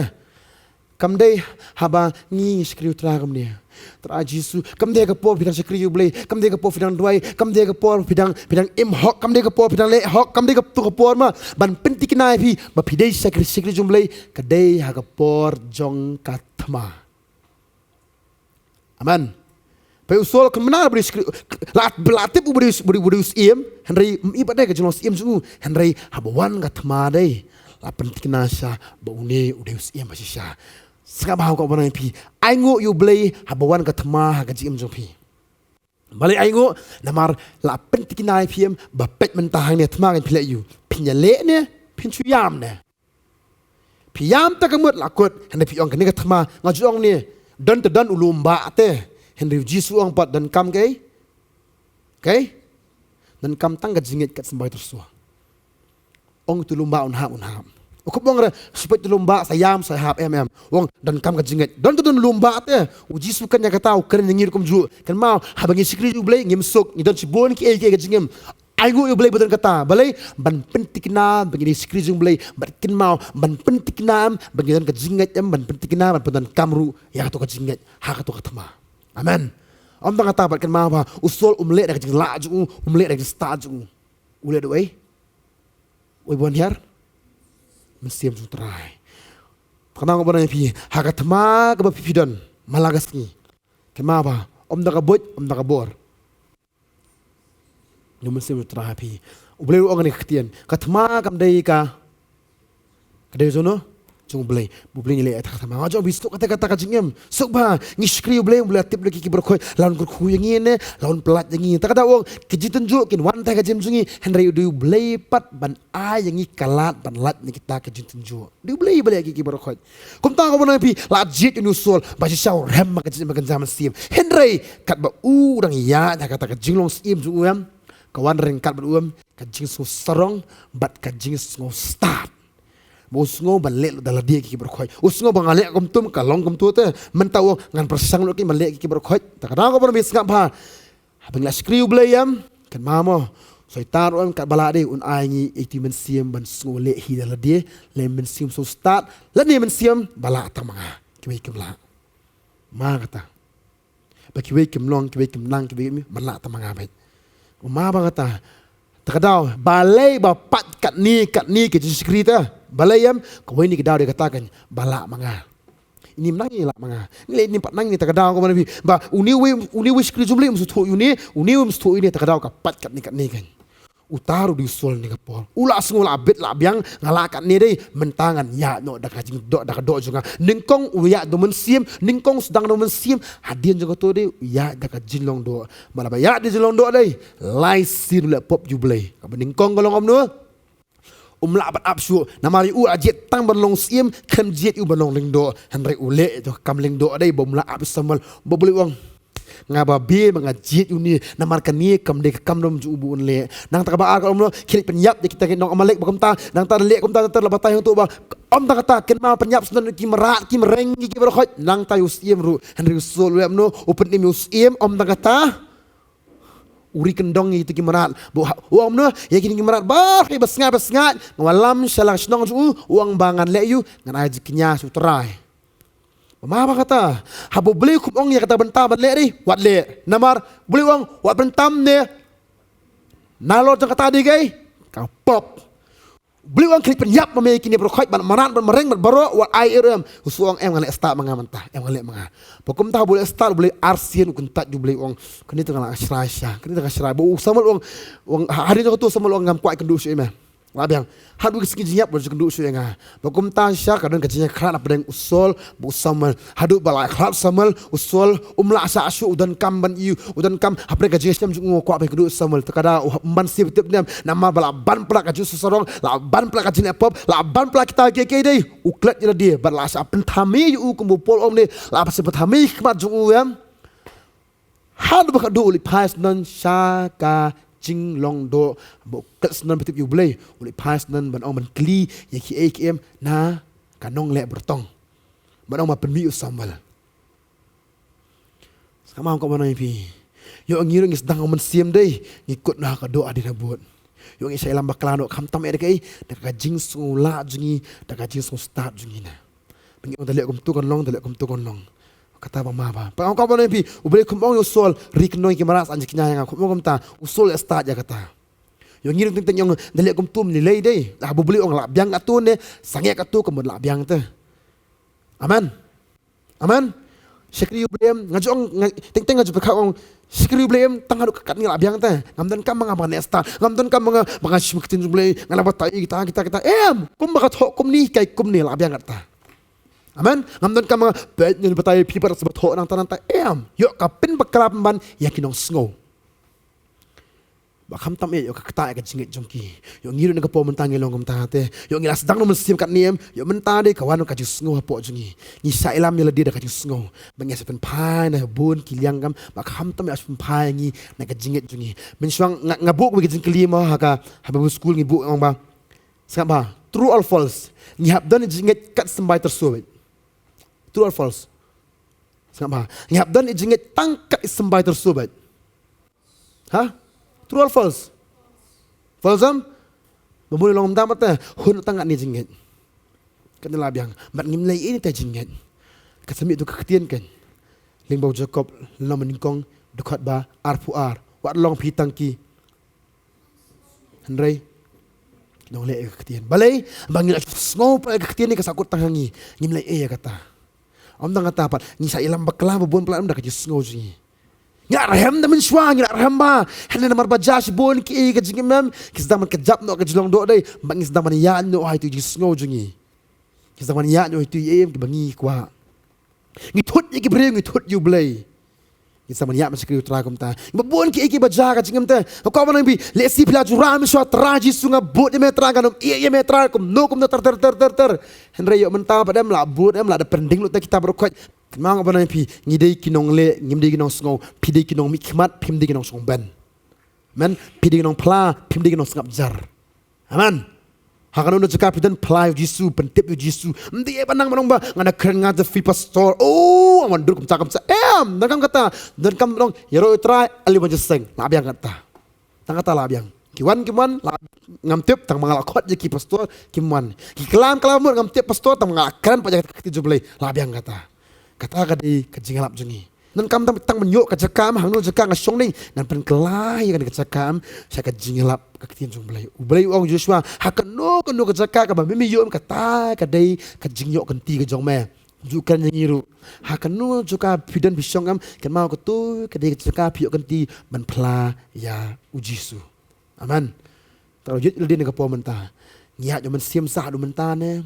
kam dei haba ngi, ngi shakri u Trai kumne, Trai Jisu, kam dei ka por phi dang shakri u Blei, kam dei ka por phi dang duwai, kam dei ka por phi dang, phi dang im hok, kam dei ka por phi dang leh hok, kam dei kato ka por ma ban pynthikna ïa phi ba phi dei shakri, shakri jong u Blei, ka dei ha ka por jong ka thma. Amen. Peit u Saul kynmaw ba u dei u syiem, la, la tip u ba u dei, u ba u dei u syiem, hynrei um i pat de ka jinglong syiem jong u, hynrei haba wan ka thma de la pynthikna shisha ba une u dei u syiem ba shisha. Sngap bha, kwah ban ong ïa phi, ainguh ïa u Blei haba wan ka thma ha ka jingim jong phi. Balei ainguh? Namar la pynthikna ïa phi em ba peit mynta hangne thma, kan phi leh ïa u, phin ïaleh ne phin shu ïam ne? Phi ïam te ka mut la kut, hynrei phi ong kane ka thma, nga ju ong ne, don te don u lum bah te, hynrei u Jisu u ong pat donkam kaei? Kaei? Donkam tang ka jingngeit kat symbai tyrsuh. Ong te u lum bah un hap, un hap. U khlem ong re, shu peit te u lum bah, sa ïam, sa hap, em, em. U ong donkam ka jingngeit. Don te don u lum bah te, u Jisu kren ïa kata, u kren ïa ngi ruh kumjuh. Kynmaw, haba ngi shakri jong u Blei, ngim suk, ngi don shibun kiei kiei ka jingim. Ainguh ïa u Blei ba don kata. Balei? Ban pynthikna ba ngi dei shakri jong u Blei. Bad kynmaw, ban pynthikna em ba ngi don ka jingngeit em, ban pynthikna, ban pyndonkam ruh ïa kato ka jingngeit ha kato ka thma. Amen. Ym tang kata, bad kynmaw ba u Saul um leh da ka jinglah jong u, um leh da ka jingstad jong u. U leh da uei? Uei ba wan hiar? Mynsiem jong u Trai. Te nga kwah ban ong ïa phi, ha ka thma kaba phi, phi don man la ka sngi, kynmaw ba ym da ka buit, ym da ka bor. Ngi Mynsiem u Trai ha phi. U Blei u ong ha kane ka ktien, ka thma kam dei ka, ka dei jong uno? jong U Blei. U Blei ngi leh ïa kata ka thamar. Nga jong bi suk kata kata ka jingim. Suk ba ngi shakri U Blei, U Blei tip leh ki ki baroh khoit, la un kyrkhu ïa ngi ne, la un palat ïa ngi. Ta ka daw ong ki jingtynjuh kin wan tang ha ka jingim jong ngi. Hynrei u dei U Blei pat ban ai ïa ngi ka lad ban lait na kita ki jingtynjuh. Dei U Blei ba leh ïa ki ki baroh khoit. Kumta ko ba nang phi la jied ïa une u Saul ba shisha u rem ma ka jingim, ma ka jingim mynsiem. Hynrei katba u dang ïaid ha kata ka jinglong syiem jong u em, ka wan ryngkat bad u em ka jingsngew sarong bad ka jingsngew stad. Ba u sngew ban leh lut da lade ki ki baroh khoit. U sngew ba nga leh kumtum ka long kumtu te. Mynta u ong ngan pyrshang lut ki ban leh ki ki baroh khoit. Ta ka daw ko ba nang phi sngap bha. Haba ngi la shakri U Blei em, kynmaw mo, u Soitan ruh em katba lah dei un ai ngi ïa ki mynsiem ban sngew leh hi da lade, leh mynsiem sngew stad, lane mynsiem ba lah tang ma nga. Kiwei kim lah. Ma kata. Ba kiwei kim long, kiwei kim nang, kiwei kim, ba lah tang ma nga beit. Ma ba kata. Ta ka daw, balei ba pat katne katne ki jingshakri te. Balei em, kawei na ki daw dei kata kan ba lah ma nga. Ini mynta ngi lah ma nga. Ngi leh ini pat nang ini ta ka daw ko ba nang phi. Ba une uwei, une uwei u shakri jong U Blei um sngewthuh ïa une, une um sngewthuh ïa une ta ka daw ka pat katne katne kan. Uta ruh u dei u Saul ha kane ka por. U la sngew la bit la biang, nga lah katne dei, mynta ngan ïaid noh da ka jingdoh, da ka doh jong nga. Nyngkong u ïaid da u mynsiem, nyngkong u sdang da u mynsiem, hadien jong kato dei, u ïaid da ka jinglong doh. Ba la ba ïaid da ka jinglong doh dei, lai sien u leh pop ïa U Blei. Kaba nyngkong ka long kumno? Um lah ban ap shuh, namar ïa u la jied tang ban long syiem, khlem jied ïa u ban long lyngdoh, hynrei u leh ïa ka kam lyngdoh dei, ba um lah ap ïa u Samuel, ba U Blei u ong. Nga ba beh ba nga jied ïa une, namar kane kam dei ka kam jong u ba un leh. Nangta kaba ar ka ong kumno, khie leit pynïap ïa kita ki nong Amalek ba kumta, nangta leh kumta, nangta la batai hangto ba. Ym tang kata, kynmaw pynïap shen ki mrad, ki mreng, ki baroh khoit, nangta ïa u syiem ruh, hynrei u Saul u leh kumno, u pynim ïa u syiem, ym tang kata. U ri kyndong ïa kita ki mrad. Ba u ha-, u ong kumno, ïa kine ki mrad, ba, ba sngaid, ba sngaid. Nga wallam sha la ka shnong jong u, u ong ba ngan leh ïa u, ngan ai jingkñia sha U Trai. Ba ma ba kata, haba U Blei u ong ïa kata bynta ban leh dei, wat leh. Namar, U Blei u ong, wat pyntam ne. Nalor jong kata dei kai, ka pop. U Blei u ong khie leit pynïap ma me ïa kine baroh khoit, bad mrad, bad mreng, bad baroh, wat ai ei ruh em. U Saul u ong em ngan leh stad ma nga mynta, em ngan leh ma nga. Ba kumta u leh stad, U Blei ar sien u kyntait, U Blei u ong. Kane te nga la shrai sha, kane te nga shrai. Ba u Samuel u ong, u ong, ha, hadien jong kato u Samuel u ong ngam kwah kynduh shuh ïa me. Lah biang. Haduh ka sngi jingïap ba ju kynduh shuh ïa nga. Ba kumta shisha ka don ka jingïakhlad hapdeng u Saul bad u Samuel. Haduh ba la ïakhlad u Samuel, u Saul um lah shuh u donkam ban ïoh, u donkam hapdeng ka jingshem jong u, kwah ban kynduh u Samuel. Te ka daw u ban sngewthuh tip ne em, namar ba la ban palat ka jingsngew sarong, la ban palat ka jingleh pop, la ban palat kita kiei kiei dei. U klet ïa lade, bad la shu pynthame ïa u kum u Paul u ong ne, la shu pynthame ïa ka khmat jong u em. Haduh ba ka duh u leit phai syndon sha ka jinglong doh, ba u klet syndon ba tip ïa U Blei, u leit phai syndon ban ong ban kylli ïa kiei kiei em na ka nongleh byrtong. Ban ong ba pynmih u Samuel. Sngap ma ko ba nang ïa phi. Ïoh ngi ruh ngi sdang u mynsiem dei, ngi kut na ka doh hadien habud. Ïoh ngi shah ïalam bakla noh, khamtam eh da kaei, da ka jingsngewlah jong ngi, da ka jingsngewstad jong ngi na. Ba ngi ong da leh kumtu kan long, da leh kumtu kan long. Kata ba ma ba. Ba ong ka ba nang ïa phi, U Blei kum ong ïa u Saul, ri kyndong ïa ki mrad, sa an jingkñia ïa nga, kum ong kumta, u Saul eh stad ïa kata. Ïoh ngi ruh teng teng ïoh da leh kumtu ym lei lei dei. Lah ba U Blei ong lah biang kato ne, sangeh kato ka mut lah biang te. Amen. Amen. Shakri U Blei em, nga ju ong, nga, teng teng nga ju pyrkhat ong, shakri U Blei em, tang haduh katne lah biang te. Ngam donkam ma nga ba ngan stad, ngam donkam ma nga ba ngan shim ka ktien U Blei, nga la batai kita, kita, kita. Em, kumba ka thoh kumne, kai kumne lah biang kata. Amen. Ngam donkam ma nga, peit ngan batai phi ba sa ba thoh nangta nangta. Em, ïoh ka pynbakla pynban ïa ki nongsngew. Ba khamtam eh ïoh ka ktah ïa ka jingngeit jong ki. Ïoh ngi ruh na ka por mynta ngi long kumta te. Ïoh ngi la sdang na u mynsiem katne em. Ïoh mynta dei ka wan ka jingsngew hapoh jong ngi. Ngi shah ïalam ïa lade da ka jingsngew. Ba ngi sa pynphai na bun ki liang kam. Ba khamtam eh sa pynphai ngi na ka jingngeit jong ngi. Mynshuwa nga, nga buh kawei ka jingkylli mo ha ka, ha Bible school ngi buh ong ba. Sngap bha. True or false? Ngi hap don jingngeit kat symbai tyrso beit. True or false? Sngap bha. Ngi hap don jingngeit tang kat symbai tyrso beit. Ha? True or false? False em? Ba bun long dam te, hun tang ngat ni jingngeit. Kan la biang, bad ngim lei ei te jingngeit. Ka smiet tu ka ktien kan. Lyngba u Jakob, lynnong ba nyngkong, dkhot ba arphew ar. Wat long phi tang ki. Hynrei. Nongleh ka ktien. Balei, ba ngi la sngew pat ka ktien ne ka sahkut tang ha ngi. Ngim lei ei kata. Ym tang kata pat, ngi sa ïalam bakla ba bun palat da ka jingsngew jong ngi. Ngi la rhem da mynshuwa, ngi la rhem bha. Hynrei namar ba jia shibun kiei ka jingim em, ki sdang ban kjap noh ka jinglong doh dei, ba ngi sdang ban ïaid noh ha itu jingsngew jong ngi. Ki Sa ban ïa ngi ïa kiba ngi kwah. Ngi thut ïa ki briew, ngi thut ïa U Blei. Ngi sa ban ïa man shakri U Trai kumta. Ba bun ki ei ki ba jia ka jingim te. Ka kwah ban ong ïa phi, leh shi phi la ju rah mynshuwa, Trai Jisu nga bud ïa me Trai, nga nym ïeh ïa me Trai, kumno kumno ter ter ter ter ter. Hynrei ïoh mynta pat em la bud em, la da pyndeng lut na kitab baroh khoit. Kynmaw nga ban ong ïa phi, ngi dei ki nongleh, ngim dei ki nongsngew, phi dei ki nongmihkhmat, phim dei ki nongsngewben. Amen. Phi dei ki nongphla, phim dei ki nongsngap jar. Amen. Ha kano kano jaka phi don, phla ïa U Jisu, pyntip ïa U Jisu. Ym dei ban nang ban ong ba nga na kren nga da phi pastor, oh, nga wan dur kumta kumta. Em, donkam kata, donkam ban ong ïaroh ïa U Trai, ale ban jingïaseng. Lah biang kata. Tang kata lah biang. Ki wan kim wan, lah, ngam tip, tang ma nga la khot ïa ki pastor, kim wan. Ki klam klam mut, ngam tip pastor, tang ma nga la kren pat ïa ka ktien jong U Blei. Lah biang kata. Kata ka dei ka jingïalap jong ngi. Donkam tang, tang ban ïoh ka jaka em, hangno jaka nga shong ne, ngan pynkylla ïa kane ka jaka em sha ka jingïalap ka ktien jong U Blei. U Blei u ong Joshua, ha kano kano ka jaka kaba me me ïoh em, kata ka dei ka jingïoh kynti ka jong me. Ju kren ïa ngi ruh. Ha kano jaka phi don phi shong em, kynmaw kato ka dei ka jaka phi ïoh kynti ban phla ïa U Jisu. Amen. Te ïeit lade na ka por mynta. Ngi ïa ïoh mynsiem sah haduh mynta ne.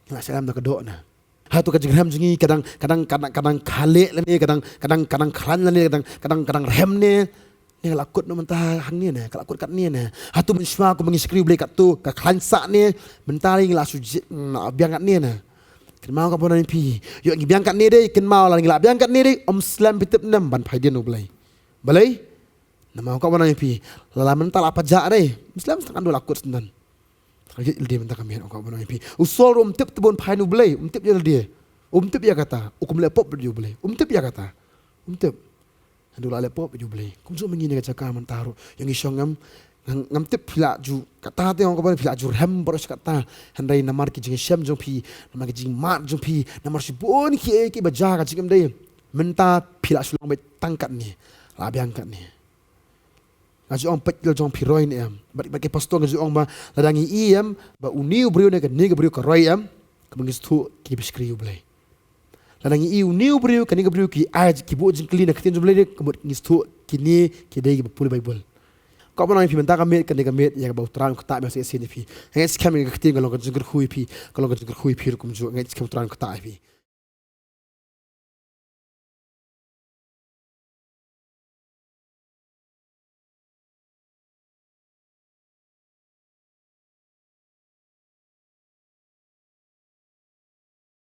Ngi la shah rem da ka doh ne. Hato ka jingrhem jong ngi ka dang, ka dang, ka dang, ka dang khleh lane, ka dang, ka dang, ka dang khlaiñ lane, ka dang, ka dang, ka dang rhem ne. Ne ka la kut noh mynta hangne ne, ka la kut katne ne. Hato mynshuwa kumba ngi shakri U Blei katto ka khlaiñ sah ne, mynta ngi la shu ji-, na biang katne ne. Kynmaw ka ban ong ïa phi. Ïoh ngi biang katne dei, kynmaw lada ngi la biang katne dei, ym slem phi tip ne em ban phai dien U Blei. Balei? Namar ka ban ong ïa phi, lada mynta la pajah dei, ym slem tang haduh la kut syndon. Tang ïeit lade mynta ka miet, ong ka ban ong ïa phi. U Saul ruh um tip te ban phai na U Blei, um tip ïa lade. Um tip ïa kata, u kum leh pop lade U Blei. Um tip ïa kata. Um tip. Haduh la leh pop lade U Blei. Kumjuh ma ngi ne ka jaka mynta ruh. Ïa ngi shong em, ngam, ngam tip phi la ju, kata te ong ka ban phi la ju rhem baroh shi katta. Hynrei namar ki jingshem jong phi, namar ki jingmad jong phi, namar shibun ki ei ki ba jia ka jingim dei. Mynta phi la shu long beit tang katne. La biang katne. Nga ju ong peit ki lajong phi roi ne em. Bad, bad ki pastor nga ju ong ba lada ngi i em ba une u briew ne kane ka briew ka roi em, kaba ngi sngewthuh ki ba shakri U Blei. Lada ngi i une u briew kane ka briew ki ai ki buh jingkylli na ka ktien jong U Blei, ka mut ngi sngewthuh kine ki dei ki ba pule Baibl. Ka ban ong ïa phi mynta ka miet, kane ka miet ïa kaba U Trai un ktah ïa phi, shisien ïa phi. Nga ngeit skhem ïa ka ktien ka long ka jingkyrkhu ïa phi, ka long ka jingkyrkhu ïa phi ruh kumjuh, nga ngeit skhem U Trai un ktah ïa phi.